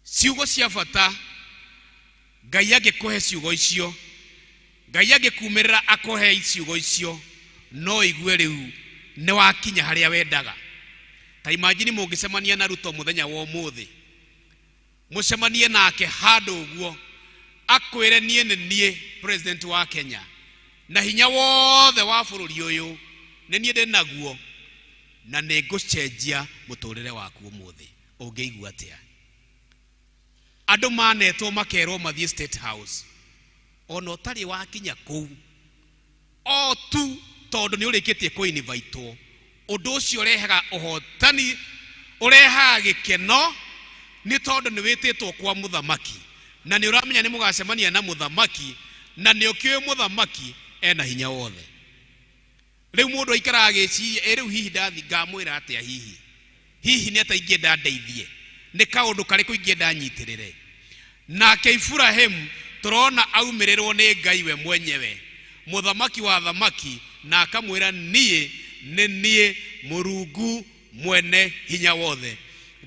Ciugo cia bata, Ngai angĩkũhe ciugo icio, Ngai angĩkumĩrĩra akũhe ciugo icio, no igue rĩu nĩ wakinya harĩa wendaga. Ta imagine mũngĩcemania na Ruto mũthenya wa ũmũthĩ, mũcemanie nake handũ ũguo, akwĩre niĩ nĩ niĩ president wa Kenya, na hinya wothe wa bũrũri ũyũ nĩ niĩ ndĩ naguo, na nĩ ngũcenjia mũtũrĩre waku ũmũthĩ, ũngĩigua atĩa? Andũ manetwo makerwo mathiĩ State House, ona ũtarĩ wakinya kũu, o tu tondũ nĩ ũrĩkĩtie kũ-invitwo, ũndũ ũcio ũrehaga ũhotani, ũrehaga gĩkeno, nĩ tondũ nĩ wĩtĩtwo kwa mũthamaki, na nĩ ũramenya nĩ mũgacemania na mũthamaki, na nĩ ũkĩũĩ mũthamaki ena hinya wothe. Rĩu mũndũ aikaraga agĩciria, ĩ rĩu hihi ndathi ngamwĩra atĩa, hihi hihi nĩ atĩa ingĩenda ndeithie, nĩ kaũndũ karĩkũ ingĩenda nyitĩrĩre. Nake Ibrahimu tũrona aumĩrĩrwo nĩ Ngai we mwenyewe, mũthamaki wa thamaki, na akamwĩra niĩ nĩ niĩ Mũrungu mwene hinya wothe.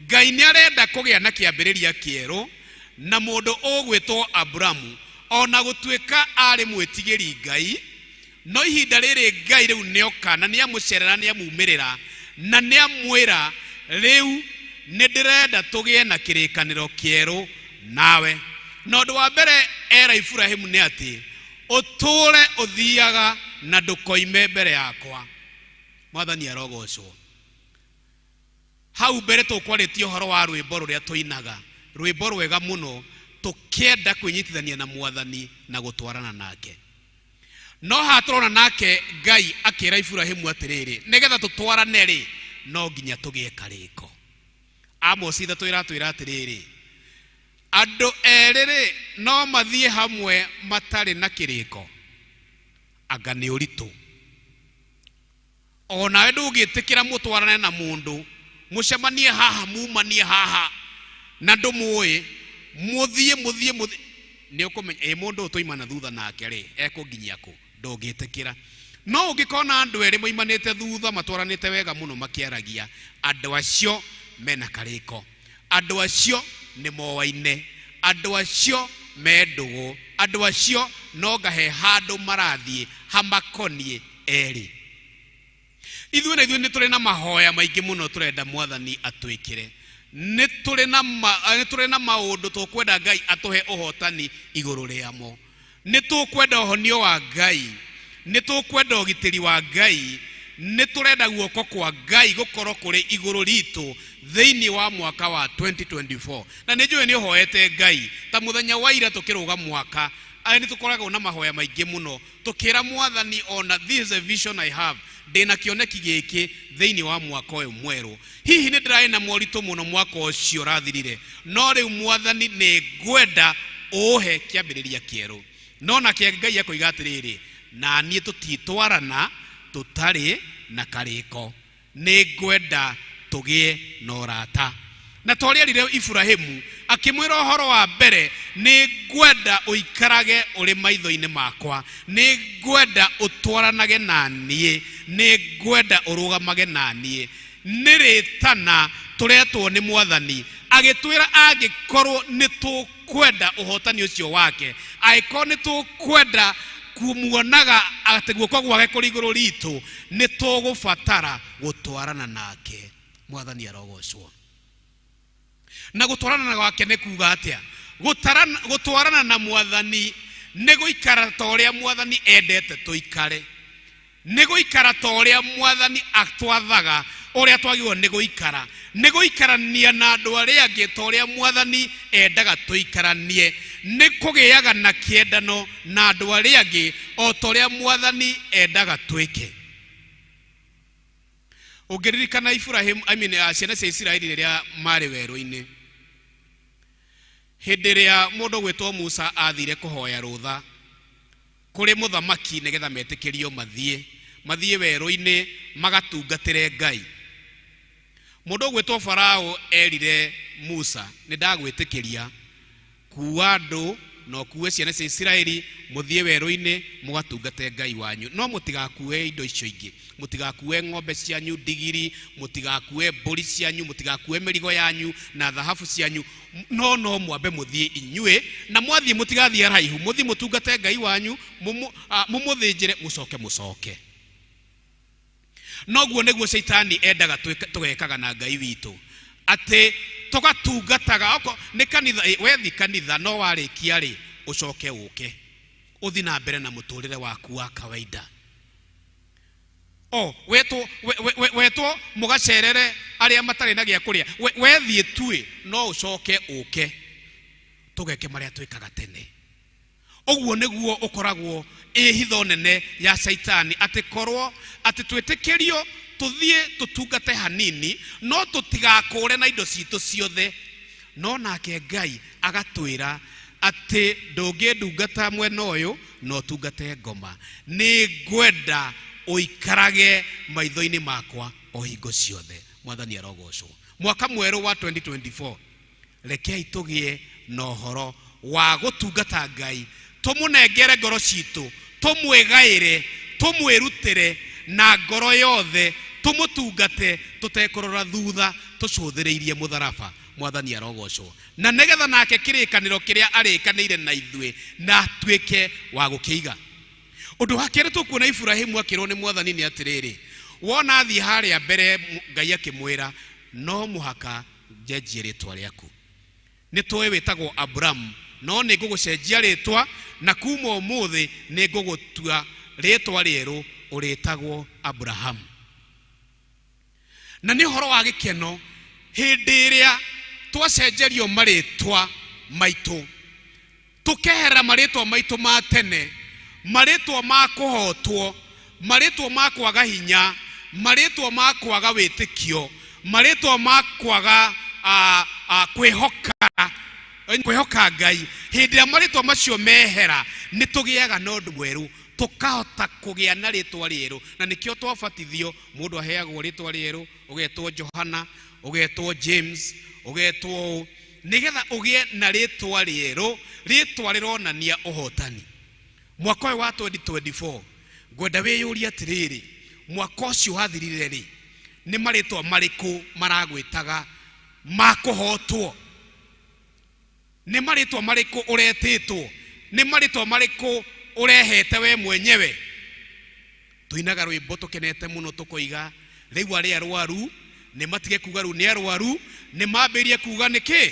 Ngai nĩ arenda kũgĩa na kĩambĩrĩria kĩerũ na mũndũ ũgwĩtwo Abramu, ona gũtuĩka arĩ mwĩtigĩri Ngai, no ihinda rĩrĩ Ngai rĩu nĩoka na nĩamũcerera, nĩamumĩrĩra na nĩamwĩra rĩu nĩ ndĩrenda tũgĩe na kĩrĩkanĩro kĩerũ nawe. Na ũndũ wa mbere era Ibrahimu nĩ atĩ ũtũũre ũthiaga na ndũkoime mbere yakwa. Mwathani arogocwo. Hau mbere tũkwarĩtie ũhoro wa rwĩmbo rũrĩa tũinaga, rwĩmbo rwega mũno, tũkĩenda kwĩnyitithania na mwathani na gũtwarana nake. No haha tũrona nake Ngai akĩra Ibrahimu atĩrĩrĩ, nĩgetha tũtwarane rĩ, no nginya tũgĩe karĩko. Amosi ithatũ ĩratwĩra atĩrĩrĩ, andũ erĩ rĩ, no mathiĩ hamwe matarĩ na kĩrĩko? Anga nĩ ũritũ. O nawe ndũngĩtĩkĩra mũtwarane na mũndũ, mũcemanie haha, mumanie haha, na ndũmũĩ, mũthiĩ, mũthiĩ, mũthiĩ, nĩ ũkũmenya, ĩ mũndũ ũyũ twaimana thutha nake rĩ, ekũnginyia kũ? Ndũngĩtĩkĩra. No ũngĩkona andũ erĩ maimanĩte thutha matwaranĩte wega mũno makĩaragia, andũ acio mena karĩko, andũ acio nĩ moaine, andũ acio me ndũgũ, andũ acio no ngahe handũ marathiĩ hamakoniĩ erĩ. Ithuĩ na ithuĩ nĩ tũrĩ na mahoya maingĩ mũno tũrenda mwathani atwĩkĩre. Nĩ tũrĩ na nĩ tũrĩ na maũndũ tũkwenda Ngai atũhe ũhotani igũrũ rĩamo. Nĩ tũkwenda ũhonio wa Ngai, nĩ tũkwenda ũgitĩri wa Ngai, Nĩ tũrenda guoko kwa Ngai gũkorwo kũrĩ igũrũ ritũ thĩinĩ wa mwaka wa 2024. Na nĩ njũĩ nĩ ũhoete Ngai ta mũthenya wa ira tũkĩrũga mwaka. Aya nĩ tũkoragwo na mahoya maingĩ mũno tũkĩra Mwathani, ona this is a vision I have, ndĩna kĩoneki gĩkĩ thĩinĩ wa mwaka ũyũ mwerũ. Hihi nĩ ndĩrarĩ na moritũ mũno mwaka ũcio ũrathirire, no rĩu Mwathani nĩ ngwenda ũũhe kĩambĩrĩria kĩerũ. No nake Ngai akoiga atĩrĩrĩ, na niĩ tũtitwarana tũtarĩ na karĩko, nĩ ngwenda tũgĩe na ũrata. Na ta ũrĩa erire Iburahimu akĩmwĩra ũhoro wa mbere, nĩ ngwenda ũikarage ũrĩ maitho-inĩ makwa, nĩ ngwenda ũtwaranage na niĩ, nĩ ngwenda ũrũgamage na niĩ. Nĩ rĩtana tũretwo nĩ Mwathani agĩtwĩra angĩkorwo nĩ tũkwenda ũhotani ũcio wake, angĩkorwo nĩ tũkwenda kumuonaga atĩ guoko gwake kũrĩ igũrũ ritũ, nĩ tũgũbatara gũtwarana nake. Mwathani arogocwo. Na gũtwarana gwake nĩ kuga atĩa? Gũtwarana na Mwathani nĩ gũikara ta ũrĩa Mwathani endete tũikare, nĩ gũikara ta ũrĩa Mwathani atwathaga ũrĩa twagĩrĩirwo nĩ gũikara, nĩ gũikarania na andũ arĩa angĩ ta ũrĩa Mwathani endaga tũikaranie, nĩ kũgĩaga na kĩendano na andũ arĩa angĩ o ta ũrĩa Mwathani endaga twĩke. Ũngĩririkana Ibrahim, I mean, ciana cia Isiraeli rĩrĩa marĩ werũ-inĩ, hĩndĩ ĩrĩa mũndũ gwĩtwo Musa athire kũhoya rũtha kũrĩ mũthamaki nĩgetha metĩkĩrio mathiĩ werũ-inĩ magatungatĩre Ngai. Mũndũ ũgwĩtwo Farao erire Musa, nĩ ndagwĩtĩkĩria kuua andũ na ũkuue ciana cia Isiraeli mũthiĩ werũ-inĩ mũgatungate Ngai wanyu, no mũtigakue indo icio ingĩ, mũtigakue ng'ombe cianyu, ndigiri, mũtigakue mbũri cianyu, mũtigakue mĩrigo yanyu na thahabu cianyu, no mwambe mũthiĩ inyuĩ, na mwathiĩ mũtigathiĩ haraihu, mũthiĩ mũtungate Ngai wanyu, mũmũthĩnjĩre, mũcoke mũcoke. Noguo nĩguo Shaitani endaga tũgekaga na Ngai witũ, atĩ tũgatungataga oko nĩ kanitha, wethi kanitha no warĩkia rĩ ũcoke ũke ũthi na mbere na mũtũrĩre waku wa kawaida. O wetwo mũgacerere arĩa matarĩ na gĩa kũrĩa, wethiĩ tuĩ no ũcoke ũke tũgeke marĩa twĩkaga tene. Ũguo nĩguo ũkoragwo ĩ hitho nene ya Shaitani, atĩ korwo atĩ twĩtĩkĩrio tũthiĩ tũtungate hanini, no tũtigakũre na indo citũ ciothe. No nake Ngai agatwĩra atĩ ndũngĩndungata mwena ũyũ na ũtungate ngoma, nĩ ngwenda ũikarage maitho-inĩ makwa o hingo ciothe. Mwathani arogocwo. Mwaka mwerũ wa 2024, rekei tũgĩe na ũhoro wa gũtungata Ngai, tũmũnengere ngoro citũ, tũmwĩgaĩre, tũmwĩrutĩre na ngoro yothe, tũmũtungate tũtekũrora thutha, tũcũthĩrĩirie mũtharaba. Mwathani arogocwo. Na nĩgetha nake kĩrĩkanĩro kĩrĩa arĩkanĩire na ithuĩ na atuĩke wa gũkĩiga. Ũndũ wa kerĩ tũkuona Iburahĩmu akĩrwo nĩ Mwathani nĩ atĩrĩrĩ, wona athiĩ harĩa mbere Ngai akĩmwĩra no mũhaka njenjie rĩtwa rĩaku. Nĩ tũĩ wĩtagwo Aburamu, no nĩ ngũgũcenjia rĩtwa, na kuma ũmũthĩ nĩ ngũgũtua rĩtwa rĩerũ, ũrĩtagwo Aburahamu. Na nĩ ũhoro wa gĩkeno hĩndĩ ĩrĩa twacenjerio marĩtwa maitũ, tũkeherera marĩtwa maitũ ma tene, marĩtwa ma kũhotwo, marĩtwa ma kwaga hinya, marĩtwa ma kwaga wĩtĩkio, marĩtwa ma kwaga kwĩhoka Ngai. Hĩndĩ ĩrĩa marĩtwa macio mehera, nĩ tũgĩaga na ũndũ mwerũ, tũkahota kũgĩa na rĩtwa rĩerũ. Na nĩkĩo twabatithio, mũndũ aheagwo rĩtwa rĩerũ, ũgetwo Johana, ũgetwo James, ũgetwo ũũ, nĩgetha ũgĩe na rĩtwa rĩerũ, rĩtwa rĩronania ũhotani. Mwaka ũyũ wa 2024, ngwenda wĩyũrie atĩrĩrĩ, mwaka ũcio wathirire rĩ, nĩ marĩtwa marĩkũ maragwĩtaga ma kũhotwo? Nĩ marĩtwa marĩkũ ũretĩtwo? Nĩ marĩtwa marĩkũ ũrehete we mwenyewe? Tũinaga rwĩmbo tũkenete mũno tũkoiga rĩu arĩa arwaru nĩ matige kuga rĩu nĩ arwaru, nĩ mambĩrĩrie kuga nĩ kĩ?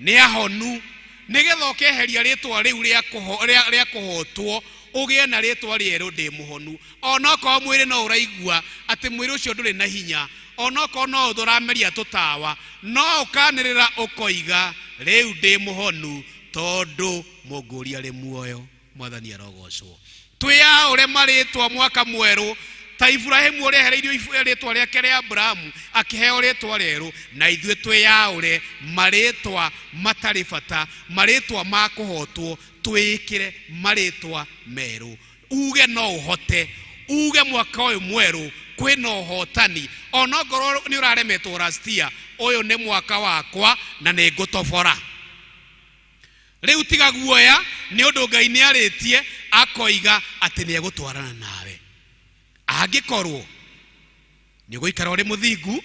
Nĩ ahonu. Nĩgetha ũkeheria rĩtwa rĩu rĩa kũhotwo, Ũgĩe na rĩtwa rĩerũ, ndĩ mũhonu. Onokorwo mwĩrĩ no ũraigua atĩ mwĩrĩ ũcio ndũrĩ na hinya, onokorwo no ũrameria tũtawa, no ũkanĩrĩra ũkoiga rĩu ndĩ mũhonu, tondũ mũngũri arĩ muoyo. Mwathani arogocwo. Twĩyaũre marĩtwa mwaka mwerũ ta Iburahimu ũrĩa ehereirio rĩtwa rĩake rĩa Aburahamu akĩheo rĩtwa rĩerũ, na ithuĩ twĩyaũre marĩtwa matarĩ bata, marĩtwa ma kũhotwo, twĩĩkĩre marĩtwa merũ. Uge no ũhote, uge mwaka ũyũ mwerũ kwĩna ũhotani, onokorwo nĩ ũraremetwo last year, ũyũ nĩ mwaka wakwa na nĩ ngũtobora. Rĩu tiga guoya, nĩ ũndũ Ngai nĩ arĩtie akoiga atĩ nĩ egũtwarana nawe. Angĩkorwo nĩ ũgũikara ũrĩ mũthingu,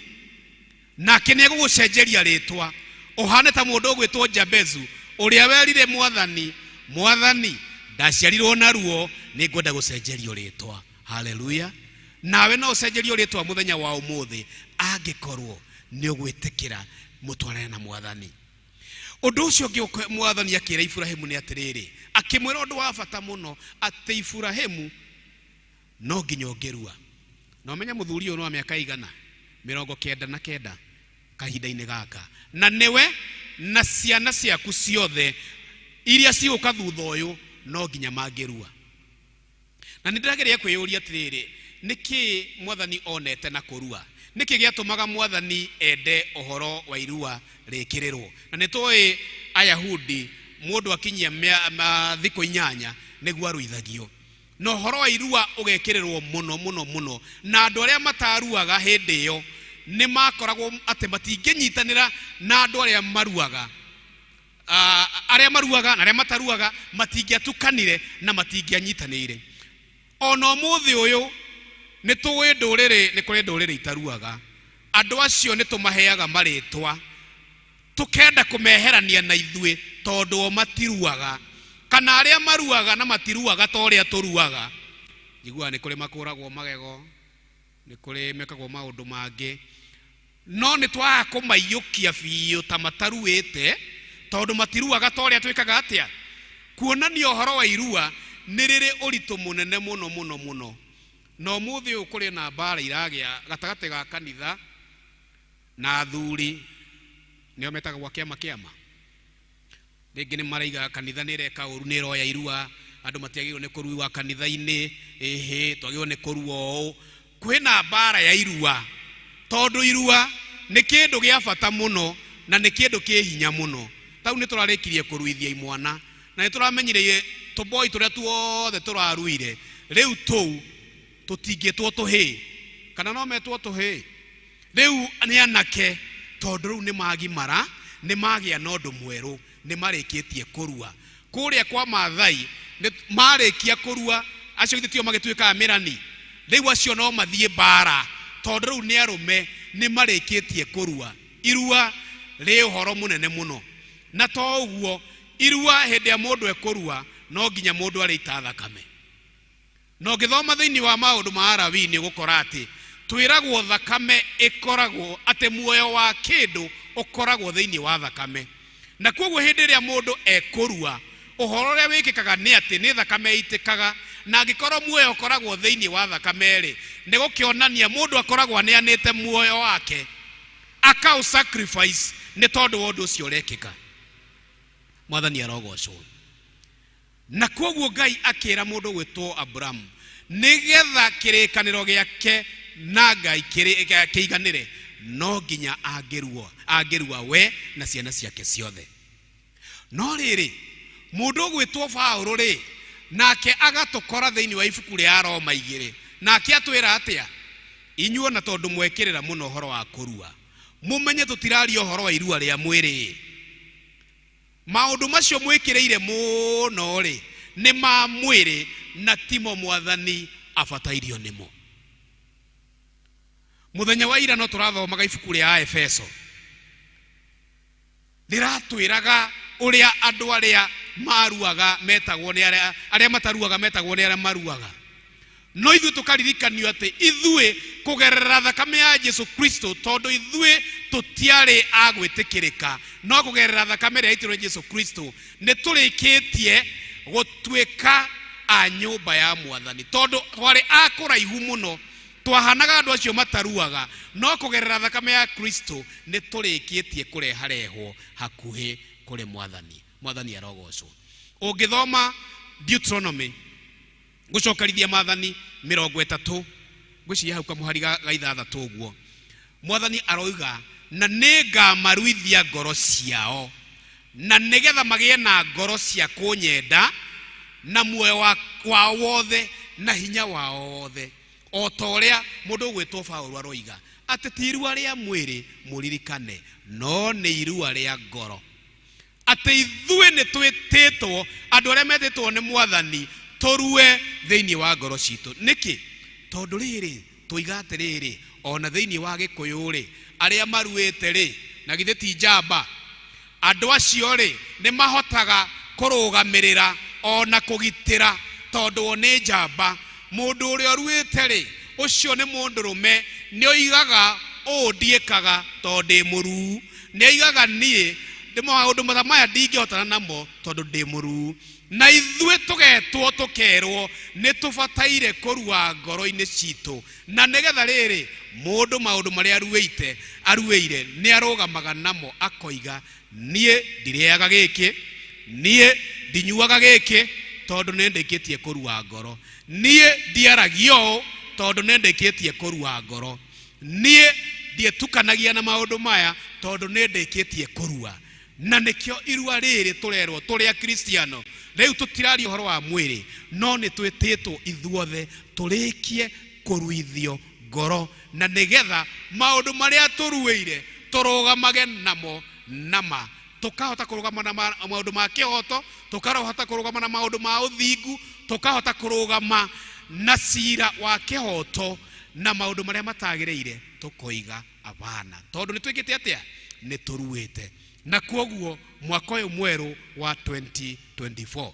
nake nĩ egũgũcenjeria rĩtwa, ũhane ta mũndũ ũgwĩtwo Jabezu, ũrĩa werire Mwathani, Mwathani, ndaciarirwo na ruo, nĩ ngwenda gũcenjerio rĩtwa. Haleluya. Nawe no ũcenjerio rĩtwa mũthenya wa ũmũthĩ, angĩkorwo nĩ ũgwĩtĩkĩra mũtwarane na Mwathani. Ũndũ ũcio ũngĩ Mwathani akĩra Iburahimu nĩ atĩrĩrĩ, akĩmwĩra ũndũ wa bata mũno, atĩ Iburahimu no nginya ũngĩrua. Na ũmenye mũthuri ũyũ nĩ wa mĩaka igana 99 kahinda-inĩ gaka, na nĩwe na ciana ciaku ciothe iria cigũka thutha ũyũ no nginya mangĩrua. Na nĩ ndĩrageria kwĩyũria atĩrĩrĩ, nĩkĩ Mwathani onete na kũrua? Nĩkĩ gĩatũmaga Mwathani ende ũhoro wa irua rĩkĩrĩrwo? Na nĩ tũĩ Ayahudi mũndũ akinyia thikũ 8 nĩguo aruithagio, na ũhoro wa irua ũgekĩrĩrwo mũno mũno mũno, na andũ arĩa mataruaga hĩndĩ ĩyo nĩ makoragwo atĩ matingĩnyitanĩra na andũ arĩa maruaga. Arĩa maruaga na arĩa mataruaga matingĩatukanire na matingĩanyitanĩire. Ona ũmũthĩ ũyũ nĩ tũĩ ndũrĩrĩ, nĩ kũrĩ ndũrĩrĩ itaruaga. Andũ acio nĩ tũmaheaga marĩtwa, tũkenda kũmeherania na ithuĩ tondũ o matiruaga, kana arĩa maruaga na matiruaga ta ũrĩa tũruaga. Njiguaga nĩ kũrĩ makũragwo magego, nĩ kũrĩ mekagwo maũndũ mangĩ, no nĩ twaga kũmaiyũkia biũ ta mataruĩte, tondũ matiruaga ta ũrĩa twĩkaga atĩa. Kuonania ũhoro wa irua nĩ rĩrĩ ũritũ mũnene mũno mũno mũno. Na ũmũthĩ ũyũ kũrĩ na mbara iragĩa gatagatĩ ga kanitha na athuri, nĩo metagwo kĩama kĩama. Rĩngĩ nĩ maraiga kanitha nĩ ĩreka ũru, nĩ ĩroya irua, andũ matiagĩrĩirwo nĩ kũrua kanitha-inĩ, ĩhĩ twagĩrĩirwo nĩ kũrua ũũ. Kwĩna mbara ya irua, tondũ irua nĩ kĩndũ gĩa bata mũno na nĩ kĩndũ kĩ hinya mũno. Tau nĩ tũrarĩkirie kũruithia imwana, na nĩ tũramenyire tũboi tũrĩa tuothe tũraruire, rĩu tũu tũtingĩtwo tũhĩĩ, kana no metwo tũhĩĩ. Rĩu nĩ anake, tondũ rĩu nĩ magimara, nĩ magĩa na ũndũ mwerũ, nĩ marĩkĩtie kũrua. Kũrĩa kwa Maathai nĩ marĩkia kũrua, acio githĩ tio magĩtuĩkaga mĩrani? Rĩu acio no mathiĩ mbara, tondũ rĩu nĩ arũme, nĩ marĩkĩtie kũrua. Irua rĩ ũhoro mũnene mũno. Na to ũguo, irua hĩndĩ ĩrĩa mũndũ ekũrua, no nginya mũndũ arĩita thakame. Na ũngĩthoma thĩinĩ wa maũndũ ma Alawii nĩ ũgũkora atĩ twĩragwo thakame ĩkoragwo, atĩ muoyo wa kĩndũ ũkoragwo thĩinĩ wa thakame. Na kwoguo hĩndĩ ĩrĩa mũndũ ekũrua, ũhoro ũrĩa wĩkĩkaga nĩ atĩ nĩ thakame ĩitĩkaga, na angĩkorwo muoyo ũkoragwo thĩinĩ wa thakame-rĩ, nĩ gũkĩonania mũndũ akoragwo aneanĩte muoyo wake, akaũ sacrifice nĩ tondũ wa ũndũ ũcio ũrekĩka. Mwathani arogocwo. Na kwoguo Ngai akĩra mũndũ gwĩtwo Aburamu, nĩgetha kĩrĩkanĩro gĩake na Ngai kĩiganĩre, no nginya angĩrua we na ciana ciake ciothe. No rĩrĩ, mũndũ ũgwĩtwo Paũlũ rĩ, nake agatũkora thĩinĩ wa ibuku rĩa Aroma 2, nake atwĩra atĩa? Inyuĩ ona tondũ mwekĩrĩra mũno ũhoro wa kũrua, mũmenye tũtiraria ũhoro wa irua rĩa mwĩrĩ. Maũndũ macio mwĩkĩrĩire mũno rĩ, nĩ ma mwĩrĩ na timo Mwathani abatairio nĩmo. Mũthenya wa ira no tũrathomaga ibuku rĩa Aefeso, rĩratwĩraga ũrĩa andũ arĩa maruaga metagwo nĩ arĩa, arĩa mataruaga metagwo nĩ arĩa maruaga. No ithuĩ tũkaririkanio atĩ ithuĩ kũgerera thakame ya Jesu Kristo, tondũ ithuĩ tũtiarĩ a gwĩtĩkĩrĩka, no kũgerera thakame ĩrĩa yaitirwo nĩ Jesu Kristo nĩ tũrĩkĩtie gũtuĩka a nyũmba ya mwathani tondũ twarĩ a kũraihu mũno twahanaga andũ acio mataruaga no kũgerera thakame ya kristo nĩ tũrĩkĩtie kũreharehwo hakuhĩ kũrĩ mwathani mwathani arogocwo ũngĩthoma Deuteronomy gũcokerithia maathani mĩrongo ĩtatũ ngwĩciria hau kamũhari ga ithathatũ ũguo mwathani aroiga na nĩngamaruithia ngoro ciao na nĩgetha magĩe na ngoro cia kũnyenda na muoyo wao wothe na hinya wao wothe o ta ũrĩa mũndũ ũgwĩtwo Paũlũ aroiga atĩ ti irua rĩa mwĩrĩ mũririkane no nĩ irua rĩa ngoro atĩ ithuĩ nĩ twĩtĩtwo andũ arĩa metĩtwo nĩ mwathani tũrue thĩinĩ wa ngoro citũ nĩkĩ tondũ rĩrĩ tũiga atĩrĩrĩ ona thĩinĩ wa gĩkũyũ rĩ arĩa maruĩte rĩ na githĩ ti njamba andũ acio rĩ nĩ mahotaga kũrũgamĩrĩra ona kũgitĩra tondũ o nĩ njamba mũndũ ũrĩa ũruĩte rĩ ũcio nĩ mũndũrũme nĩ oigaga ũũ ndiĩkaga tondũ ndĩ mũruu nĩ oigaga niĩ ndĩ maũndũ mata maya ndingĩhotana namo tondũ ndĩ mũruu na ithuĩ tũgetwo tũkerwo nĩ tũbataire kũrua ngoro-inĩ citũ na nĩgetha rĩrĩ mũndũ maũndũ marĩa aruĩte aruĩire nĩ arũgamaga namo akoiga niĩ ndirĩaga gĩkĩ niĩ ndinyuaga gĩkĩ tondũ nĩ ndĩkĩtie kũrua ngoro niĩ ndiaragia ũũ tondũ nĩ ndĩkĩtie kũrua ngoro niĩ ndiĩtukanagia na maũndũ maya tondũ nĩ ndĩkĩtie kũrua na nĩkĩo irua rĩrĩ tũrerwo tũrĩ akristiano rĩu tũtiraria ũhoro wa mwĩrĩ no nĩ twĩtĩtwo ithuothe tũrĩkie kũruithio ngoro na nĩgetha maũndũ marĩa tũruĩire tũrũgamage namo nama tũkahota kũrũgama na maũndũ ma kĩhoto tũkahota kũrũgama na maũndũ ma ũthingu tũkahota kũrũgama na cira wa kĩhoto na maũndũ marĩa matagĩrĩire tũkoiga abana tondũ nĩ twĩkĩte atĩa nĩ tũruĩte na kwoguo mwaka ũyũ mwerũ wa 2024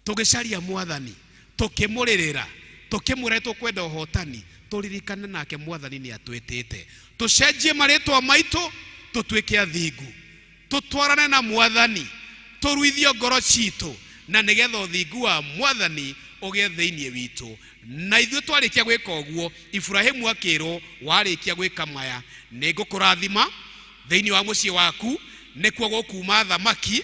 tũgĩcaria mwathani tũkĩmũrĩrĩra tũkĩmwĩra tũkwenda ũhotani tũririkane nake mwathani nĩ atwĩtĩte tũcenjie marĩtwa maitũ tũtuĩke athingu tũtwarane na mwathani tũruithio ngoro citũ na nĩgetha ũthingu wa mwathani ũgĩe thĩinĩ witũ na ithuĩ twarĩkia gwĩka ũguo Iburahĩmu akĩrwo warĩkia gwĩka maya nĩ ngũkũrathima thĩinĩ wa mũciĩ waku nĩkuo gũkuma thamaki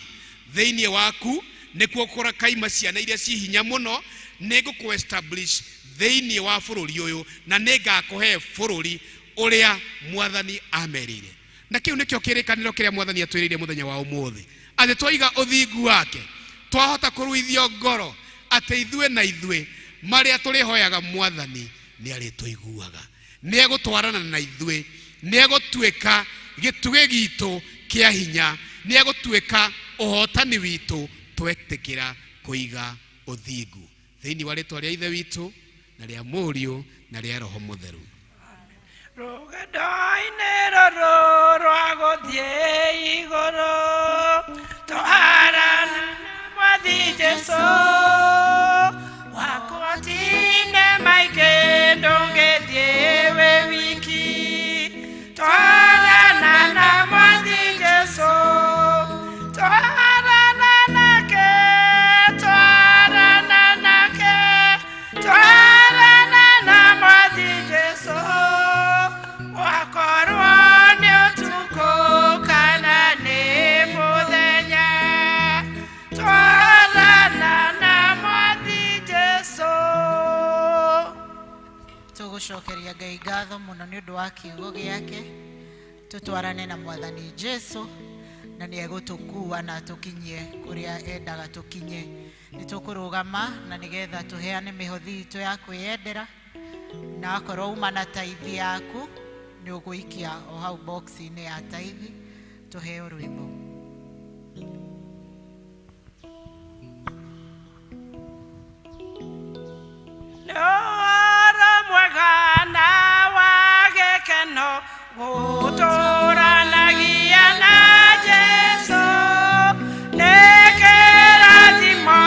thĩinĩ waku nĩkuo kũrakaima ciana iria ci hinya mũno nĩ ngũkũ establish thĩinĩ wa bũrũri ũyũ na nĩ ngakũhe bũrũri ũrĩa mwathani amerire na kĩu nĩkĩo kĩrĩkanĩro kĩrĩa mwathani atwĩrĩire mũthenya wa ũmũthĩ atĩ twaiga ũthingu wake twahota kũruithio ngoro atĩ ithuĩ na ithuĩ marĩa tũrĩhoyaga mwathani nĩ arĩtũiguaga nĩ egũtwarana na ithuĩ nĩ egũtuĩka gĩtugĩ gitũ kĩa hinya nĩ egũtuĩka ũhotani witũ twetĩkĩra kũiga ũthingu thĩinĩ wa rĩtwa rĩa ithe witũ na rĩa mũriũ na rĩa roho mũtheru rũgendo-inĩ rũrũ rwa gũthiĩ igũrũ twarana na mwathi Jesũ wakwa tine maingĩ ndũngĩthiĩ wĩ wiki twarana na mwathi Jesũ twarana nake twarana nake twarana na mwathi Jesũ wakorwo nĩ ũtukũ kana nĩ mũthenya twarana na mwathi Jesũ Tũgũcokeria Ngai ngatho mũno nĩ ũndũ wa kiugo gĩake tũtwarane na mwathani Jesu na nĩ egũtũkua na atũkinyie kũrĩa endaga tũkinye nĩ tũkũrũgama na nĩgetha tũheane mĩhothi itũ ya kwĩyendera na akorwo uma na taithi yaku nĩ ũgũikia o hau box-inĩ ya taithi tũheo rwĩmbo. Nĩ ũhoro mwega na wa gĩkeno gũtũranagia na Jesũ nĩ kĩrathimo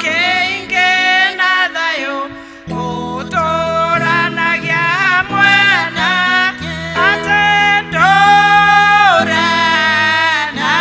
kĩingĩ na thayũ gũtũranagia hamwe nake atĩ ndũre na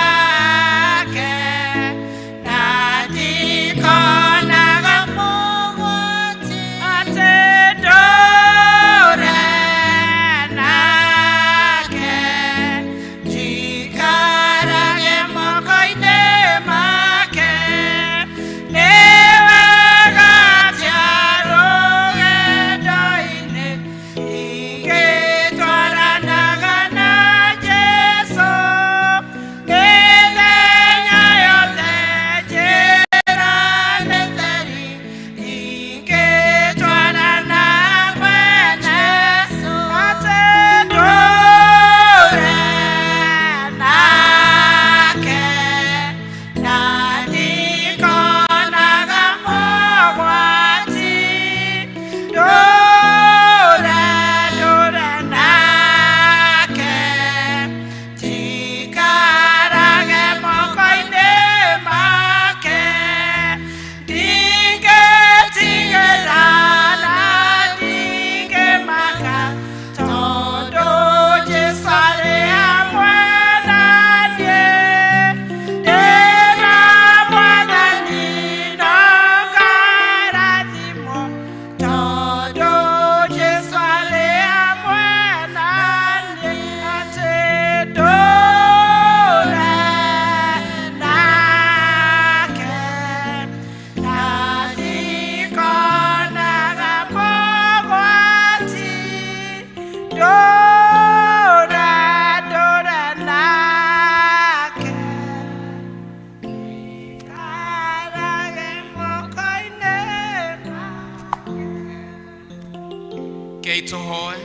Rekei tũhoe.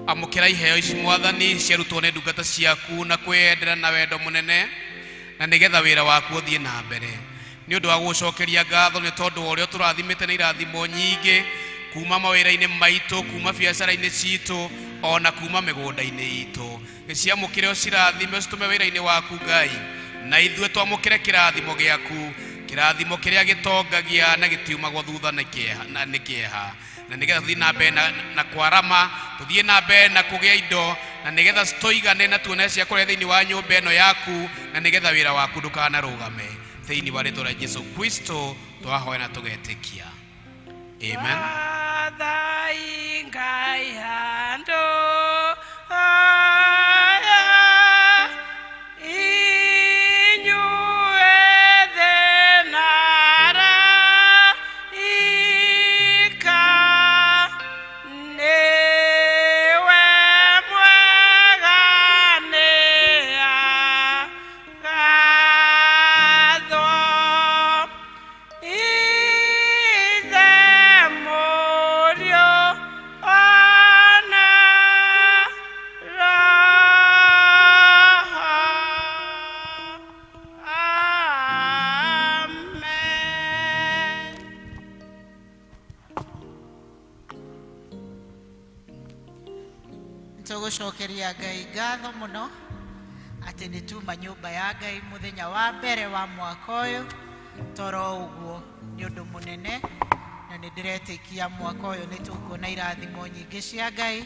Amũkĩra iheo ici Mwathani ciarutwo nĩ ndungata ciaku na kwĩyendera na wendo mũnene, na nĩgetha wĩra waku ũthiĩ na mbere. Nĩ ũndũ wa gũgũcokeria ngatho nĩ tondũ wa ũrĩa ũtũrathimĩte na irathimo nyingĩ kuma mawĩra-inĩ maitũ, kuma biacara-inĩ citũ, ona kuma mĩgũnda-inĩ itũ. Gĩciamũkĩre ũcirathime ũcitũme wĩra-inĩ waku Ngai, na ithuĩ twamũkĩre kĩrathimo gĩaku, kĩrathimo kĩrĩa gĩtongagia na gĩtiumagwo thutha nĩ kĩeha, na nĩgetha tũthiĩ na mbere na kwarama, tũthiĩ na mbere na kũgĩa indo, na nĩgetha tũigane na tuone cia kũrĩa thĩinĩ wa nyũmba ĩno yaku, na nĩgetha wĩra waku ndũkanarũgame. Thĩinĩ wa rĩtwa rĩa Jesu Kristo twahoya na tũgetĩkia. Amen. Wathai Ngai handũ haya, inyuĩ thĩ na araika, nĩwe mwega nĩagathwo. Ithe, Mũriũ, ona Roho. Amen. Tũgũcokeria Ngai ngatho mũno atĩ nĩ tuma nyũmba ya Ngai mũthenya wa mbere wa mwaka ũyũ, toro ũguo nĩ ũndũ mũnene, na nĩ ndĩretĩkia mwaka ũyũ nĩ tũkuona irathimo nyingĩ cia Ngai.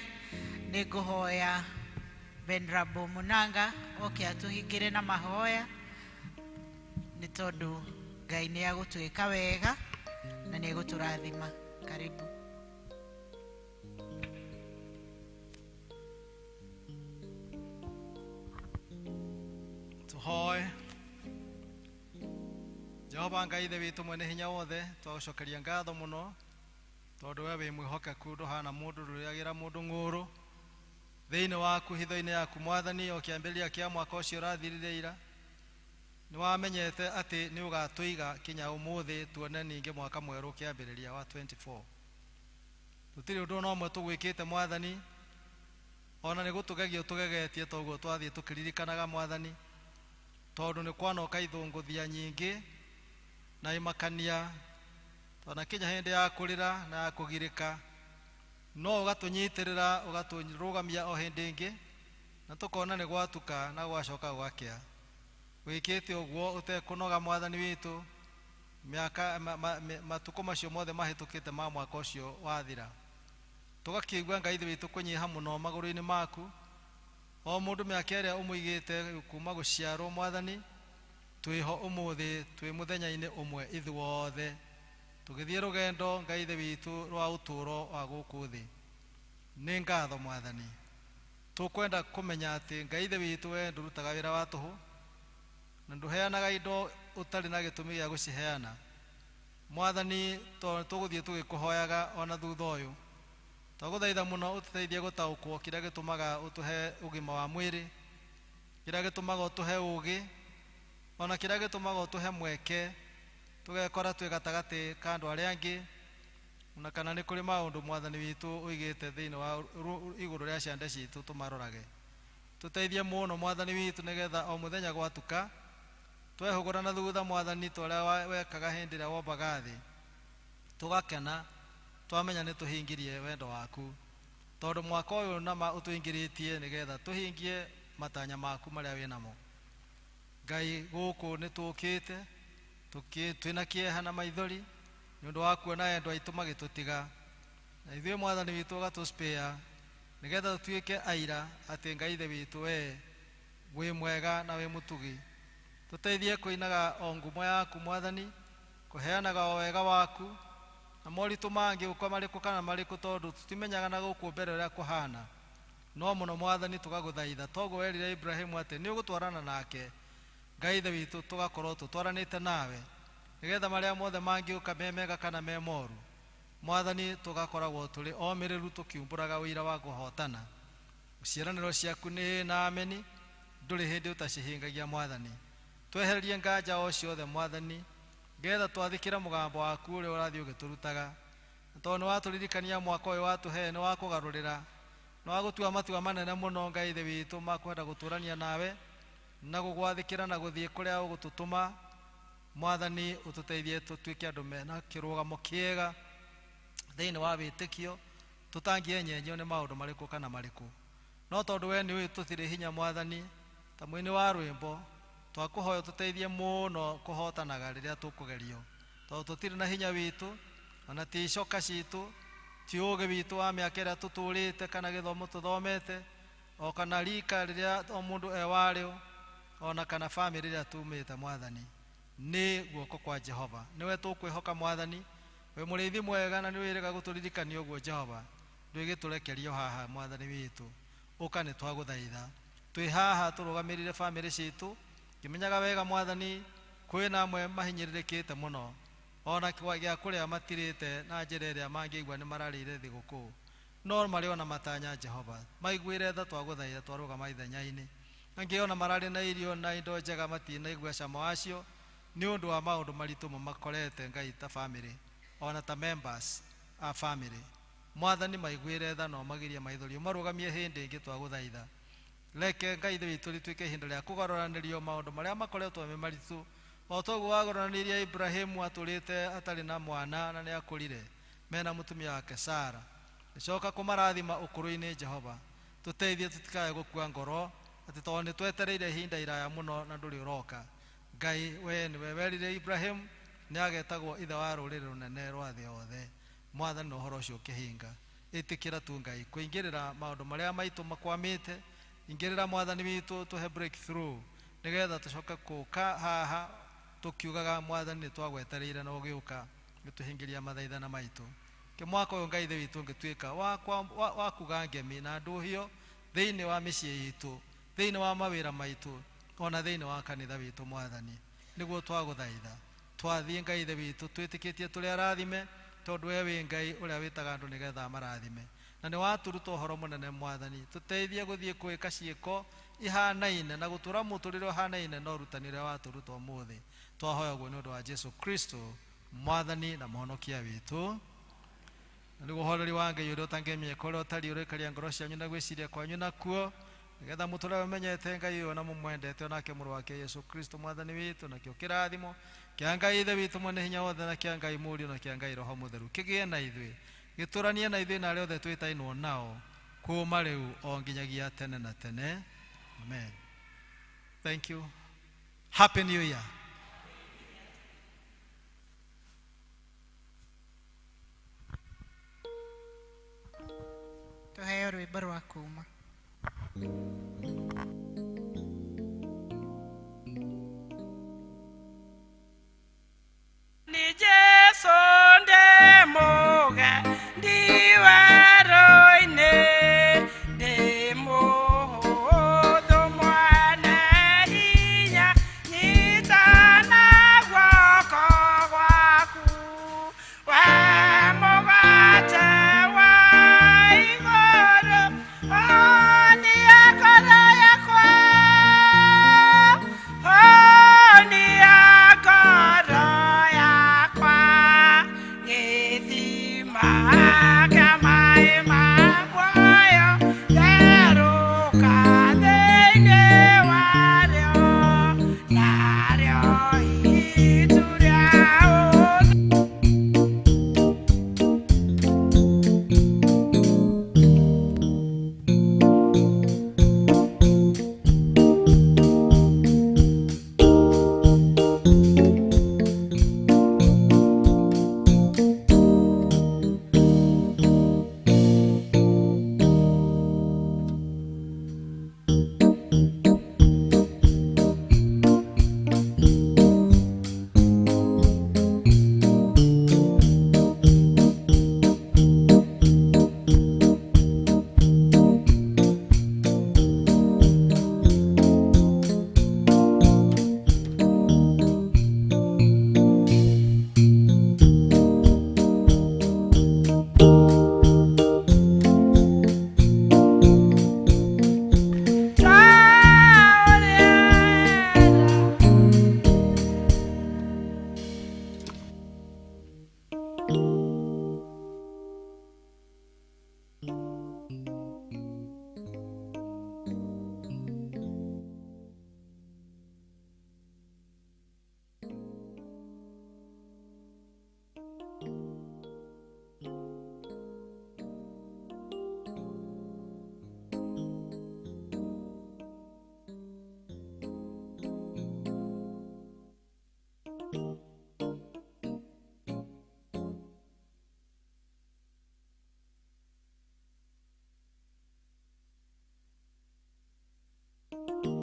Nĩ ngũhoya Venerable Munanga oke atũhingĩre na mahoya, nĩ tondũ Ngai nĩ agũtwĩka wega na nĩ egũtũrathima. Karibu. Tuhoe. Jehova Ngai ithe witũ mwene hinya wothe, twagũcokeria ngatho mũno tondũ we wĩ mwĩhokeku, ndũhana mũndũ, ndũrĩagĩra mũndũ ng'ũrũ. Thĩinĩ waku hitho-inĩ yaku Mwathani, o kĩambĩrĩria kĩa mwaka ũcio ũrathirire ira, nĩ wamenyete atĩ nĩ ũgatũiga kinya ũmũthĩ tuone ningĩ mwaka mwerũ ũkĩambĩrĩria wa 24. Tũtirĩ ũndũ ona ũmwe tũgwĩkĩte Mwathani, ona nĩ gũtũgegia ũtũgegetie toguo twathiĩ tũkĩririkanaga Mwathani, tondũ nĩ kwanoka ithũngũthia nyingĩ na imakania, twanakinya hĩndĩ ya kũrĩra na ya kũgirĩka, no ũgatũnyitĩrĩra ũgatũrũgamia o hĩndĩ ĩngĩ, na tũkona nĩ gwatuka na gwacoka gwakĩa. Wĩkĩte ũguo ũtekũnoga Mwathani witũ, mĩaka matukũ macio mothe mahĩtũkĩte ma mwaka ũcio wathira. Tũgakĩigua Ngai ithe witũ kũnyiha mũno magũrũ-inĩ maku, o mũndũ mĩaka ĩrĩa ũmũigĩte kuma gũciarwo Mwathani, twĩho ũmũthĩ twĩ mũthenya-inĩ ũmwe ithuothe tũgĩthiĩ rũgendo Ngai ithe witũ rwa ũtũũro wa gũkũ thĩ. Nĩ ngatho Mwathani, tũkwenda kũmenya atĩ Ngai ithe witũ we ndũrutaga wĩra wa tũhũ, na ndũheanaga indo ũtarĩ na gĩtũmi gĩa gũciheana. Mwathani, tũgũthiĩ tũgĩkũhoyaga ona thutha ũyũ, twagũthaitha mũno ũtũteithie gũtaũkwo kĩrĩa gĩtũmaga ũtũhe ũgima wa mwĩrĩ, kĩrĩa gĩtũmaga ũtũhe ũũgĩ, ona kĩrĩa gĩtũmaga ũtũhe mweke tũgekora twĩ gatagatĩ ka andũ arĩa angĩ, ona kana nĩ kũrĩ maũndũ Mwathani witũ ũigĩte thĩinĩ wa igũrũ rĩa ciande citũ tũmarorage. Tũteithie mũno Mwathani witũ nĩgetha o mũthenya gwatuka twehũgũra na thutha Mwathani ta ũrĩa wekaga hĩndĩ ĩrĩa wombaga thĩ, tũgakena twamenya nĩ tũhingirie wendo waku, tondũ mwaka ũyũ nama ũtũingĩrĩtie nĩgetha tũhingie matanya maku marĩa wĩ namo. Ngai, gũkũ nĩ tũkĩte twĩna kĩeha na maithori nĩ ũndũ wa kuona endwa aitũ magĩtũtiga, na ithuĩ Mwathani witũ ũgatũspare nĩgetha tũtuĩke aira atĩ Ngai ithe witũ we wĩ mwega na wĩ mũtugi. Tũteithie kũinaga o ngumo yaku Mwathani, kũheanaga o wega waku, na moritũ mangĩ ũka marĩkũ kana marĩkũ, tondũ tũtimenyaga na gũkũ mbere ũrĩa kũhana. No mũno Mwathani tũgagũthaitha, toguo werire Ibrahimu atĩ nĩ ũgũtwarana nake. Ngai ithe witũ tũgakorwo tũtwaranĩte nawe nĩgetha marĩa mothe mangĩũka me mega kana me moru, Mwathani tũgakoragwo tũrĩ omĩrĩru tũkiumbũraga ũira wa kũhotana. Ciĩranĩro ciaku nĩ na ameni, ndũrĩ hĩndĩ ũtacihingagia Mwathani. Twehererie nganja o ciothe Mwathani, nĩgetha twathĩkĩre mũgambo waku ũrĩa ũrathiĩ ũgĩtũrutaga, Tondũ nĩ watũririkania mwaka ũyũ watũhe nĩ wa kũgarũrĩra, nĩ wa gũtua matua manene mũno Ngai Ithe witũ ma kwenda gũtũrania nawe na gũgwathĩkĩra na gũthiĩ kũrĩa ũgũtũtũma. Mwathani ũtũteithie tũtuĩke andũ mena kĩrũgamo kĩega thĩinĩ wa wĩtĩkio, tũtangĩenyenyio nĩ maũndũ marĩkũ kana marĩkũ. No tondũ we nĩ ũĩ tũtirĩ hinya Mwathani, ta mũini wa rwĩmbo twakũhoya tũteithie mũno kũhotanaga rĩrĩa tũkũgerio, tondũ tũtirĩ na hinya witũ, ona ti icoka citũ, ti ũũgĩ witũ wa mĩaka ĩrĩa tũtũrĩte kana gĩthomo tũthomete, o kana rika rĩrĩa o mũndũ e warĩo, ona kana bamĩrĩ ĩrĩa tumĩte Mwathani. Nĩ guoko kwa Jehova nĩwe tũkwĩhoka Mwathani, wĩ mũrĩithi mwega na nĩ wĩrĩga gũtũririkania ũguo Jehova. Ndwĩgĩtũrekerio haha Mwathani witũ, ũka nĩ twagũthaitha. Twĩ haha tũrũgamĩrĩre bamĩrĩ citũ, ngĩmenyaga wega Mwathani kwĩna amwe mahinyĩrĩrĩkĩte mũno, ona gĩa kũrĩa matirĩte na njĩra ĩrĩa mangĩigua nĩ mararĩire thigũkũ, no marĩ ona matanya Jehova maiguĩre tha, twagũthaitha twarũgama ithenya-inĩ. Angĩ ona mararĩ na irio na indo njega matinaigua cama wacio nĩ ũndũ wa maũndũ maritũ mamakorete Ngai ta bamĩrĩ ona ta members a bamĩrĩ. Mwathani maiguĩre tha na ũmagirie maithori, ũmarũgamie hĩndĩ ĩngĩ twagũthaitha. Reke Ngai Ithe witũ rĩtuĩke ihinda rĩa kũgarũranĩrio maũndũ marĩa makoretwo me maritũ, o toguo wagarũranĩirie Ibrahimu atũrĩte atarĩ na mwana na nĩ akũrire mena mũtumia wake Sara. Gĩcoka kũmarathima ũkũrũ-inĩ Jehova, tũteithie tũtikae gũkua ngoro atĩ tondũ nĩ twetereire ihinda iraya mũno na ndũrĩ ũroka. Ngai we nĩwe werire Ibrahimu nĩ agetagwo ithe wa rũrĩrĩ rũnene rwa thĩ yothe. Mwathani na ũhoro ũcio ũkĩhinga, ĩtĩkĩra tu Ngai kũingĩrĩra maũndũ marĩa maitũ makwamĩte. Ingĩrĩra Mwathani witũ tũhe breakthrough nĩgetha tũcoke kũka haha tũkiugaga Mwathani nĩ twagwetereire na ũgĩũka gĩtũhingĩria mathaithana maitũ. Ke mwaka ũyũ Ngai Ithe witũ ũngĩtuĩka wa kuga ngemi na ndũhio thĩinĩ wa mĩciĩ itũ, thĩinĩ wa mawĩra maitũ, ona thĩinĩ wa kanitha witũ Mwathani, nĩguo twagũthaitha. Twathiĩ Ngai Ithe witũ twĩtĩkĩtie tũrĩ arathime, tondũ we wĩ Ngai ũrĩa wĩtaga andũ nĩgetha marathime, na nĩ waturuta ũhoro mũnene Mwathani. Tũteithie gũthiĩ kwĩka ciĩko ihanaine na gũtũra mũtũrĩre ũhanaine na ũrutani ũrĩa watũruta ũmũthĩ. Twahoya ũguo nĩ ũndũ wa Jesu Kristo Mwathani na Mũhonokia witũ. Na nĩguo ũhoreri wa Ngai ũrĩa ũtangĩmenyeka ũrĩa ũtariĩ ũrĩkaria ngoro cianyu na gwĩciria kwanyu nakuo, nĩgetha mũtũre mũmenyete Ngai ũyũ na mũmwendete, onake mũrũ wake Yesu Kristo Mwathani witũ, nakĩo kĩrathimo kĩa Ngai Ithe witũ mwene hinya wothe, na kĩa Ngai Mũriũ, na kĩa Ngai Roho Mũtheru kĩgĩe na ithuĩ, gĩtũranie na ithuĩ na arĩa othe twĩtainwo nao kuma rĩu o nginyagia tene na tene. Amen. Thank you. Happy New Year. Tũheo rwĩmbo rwa kuma.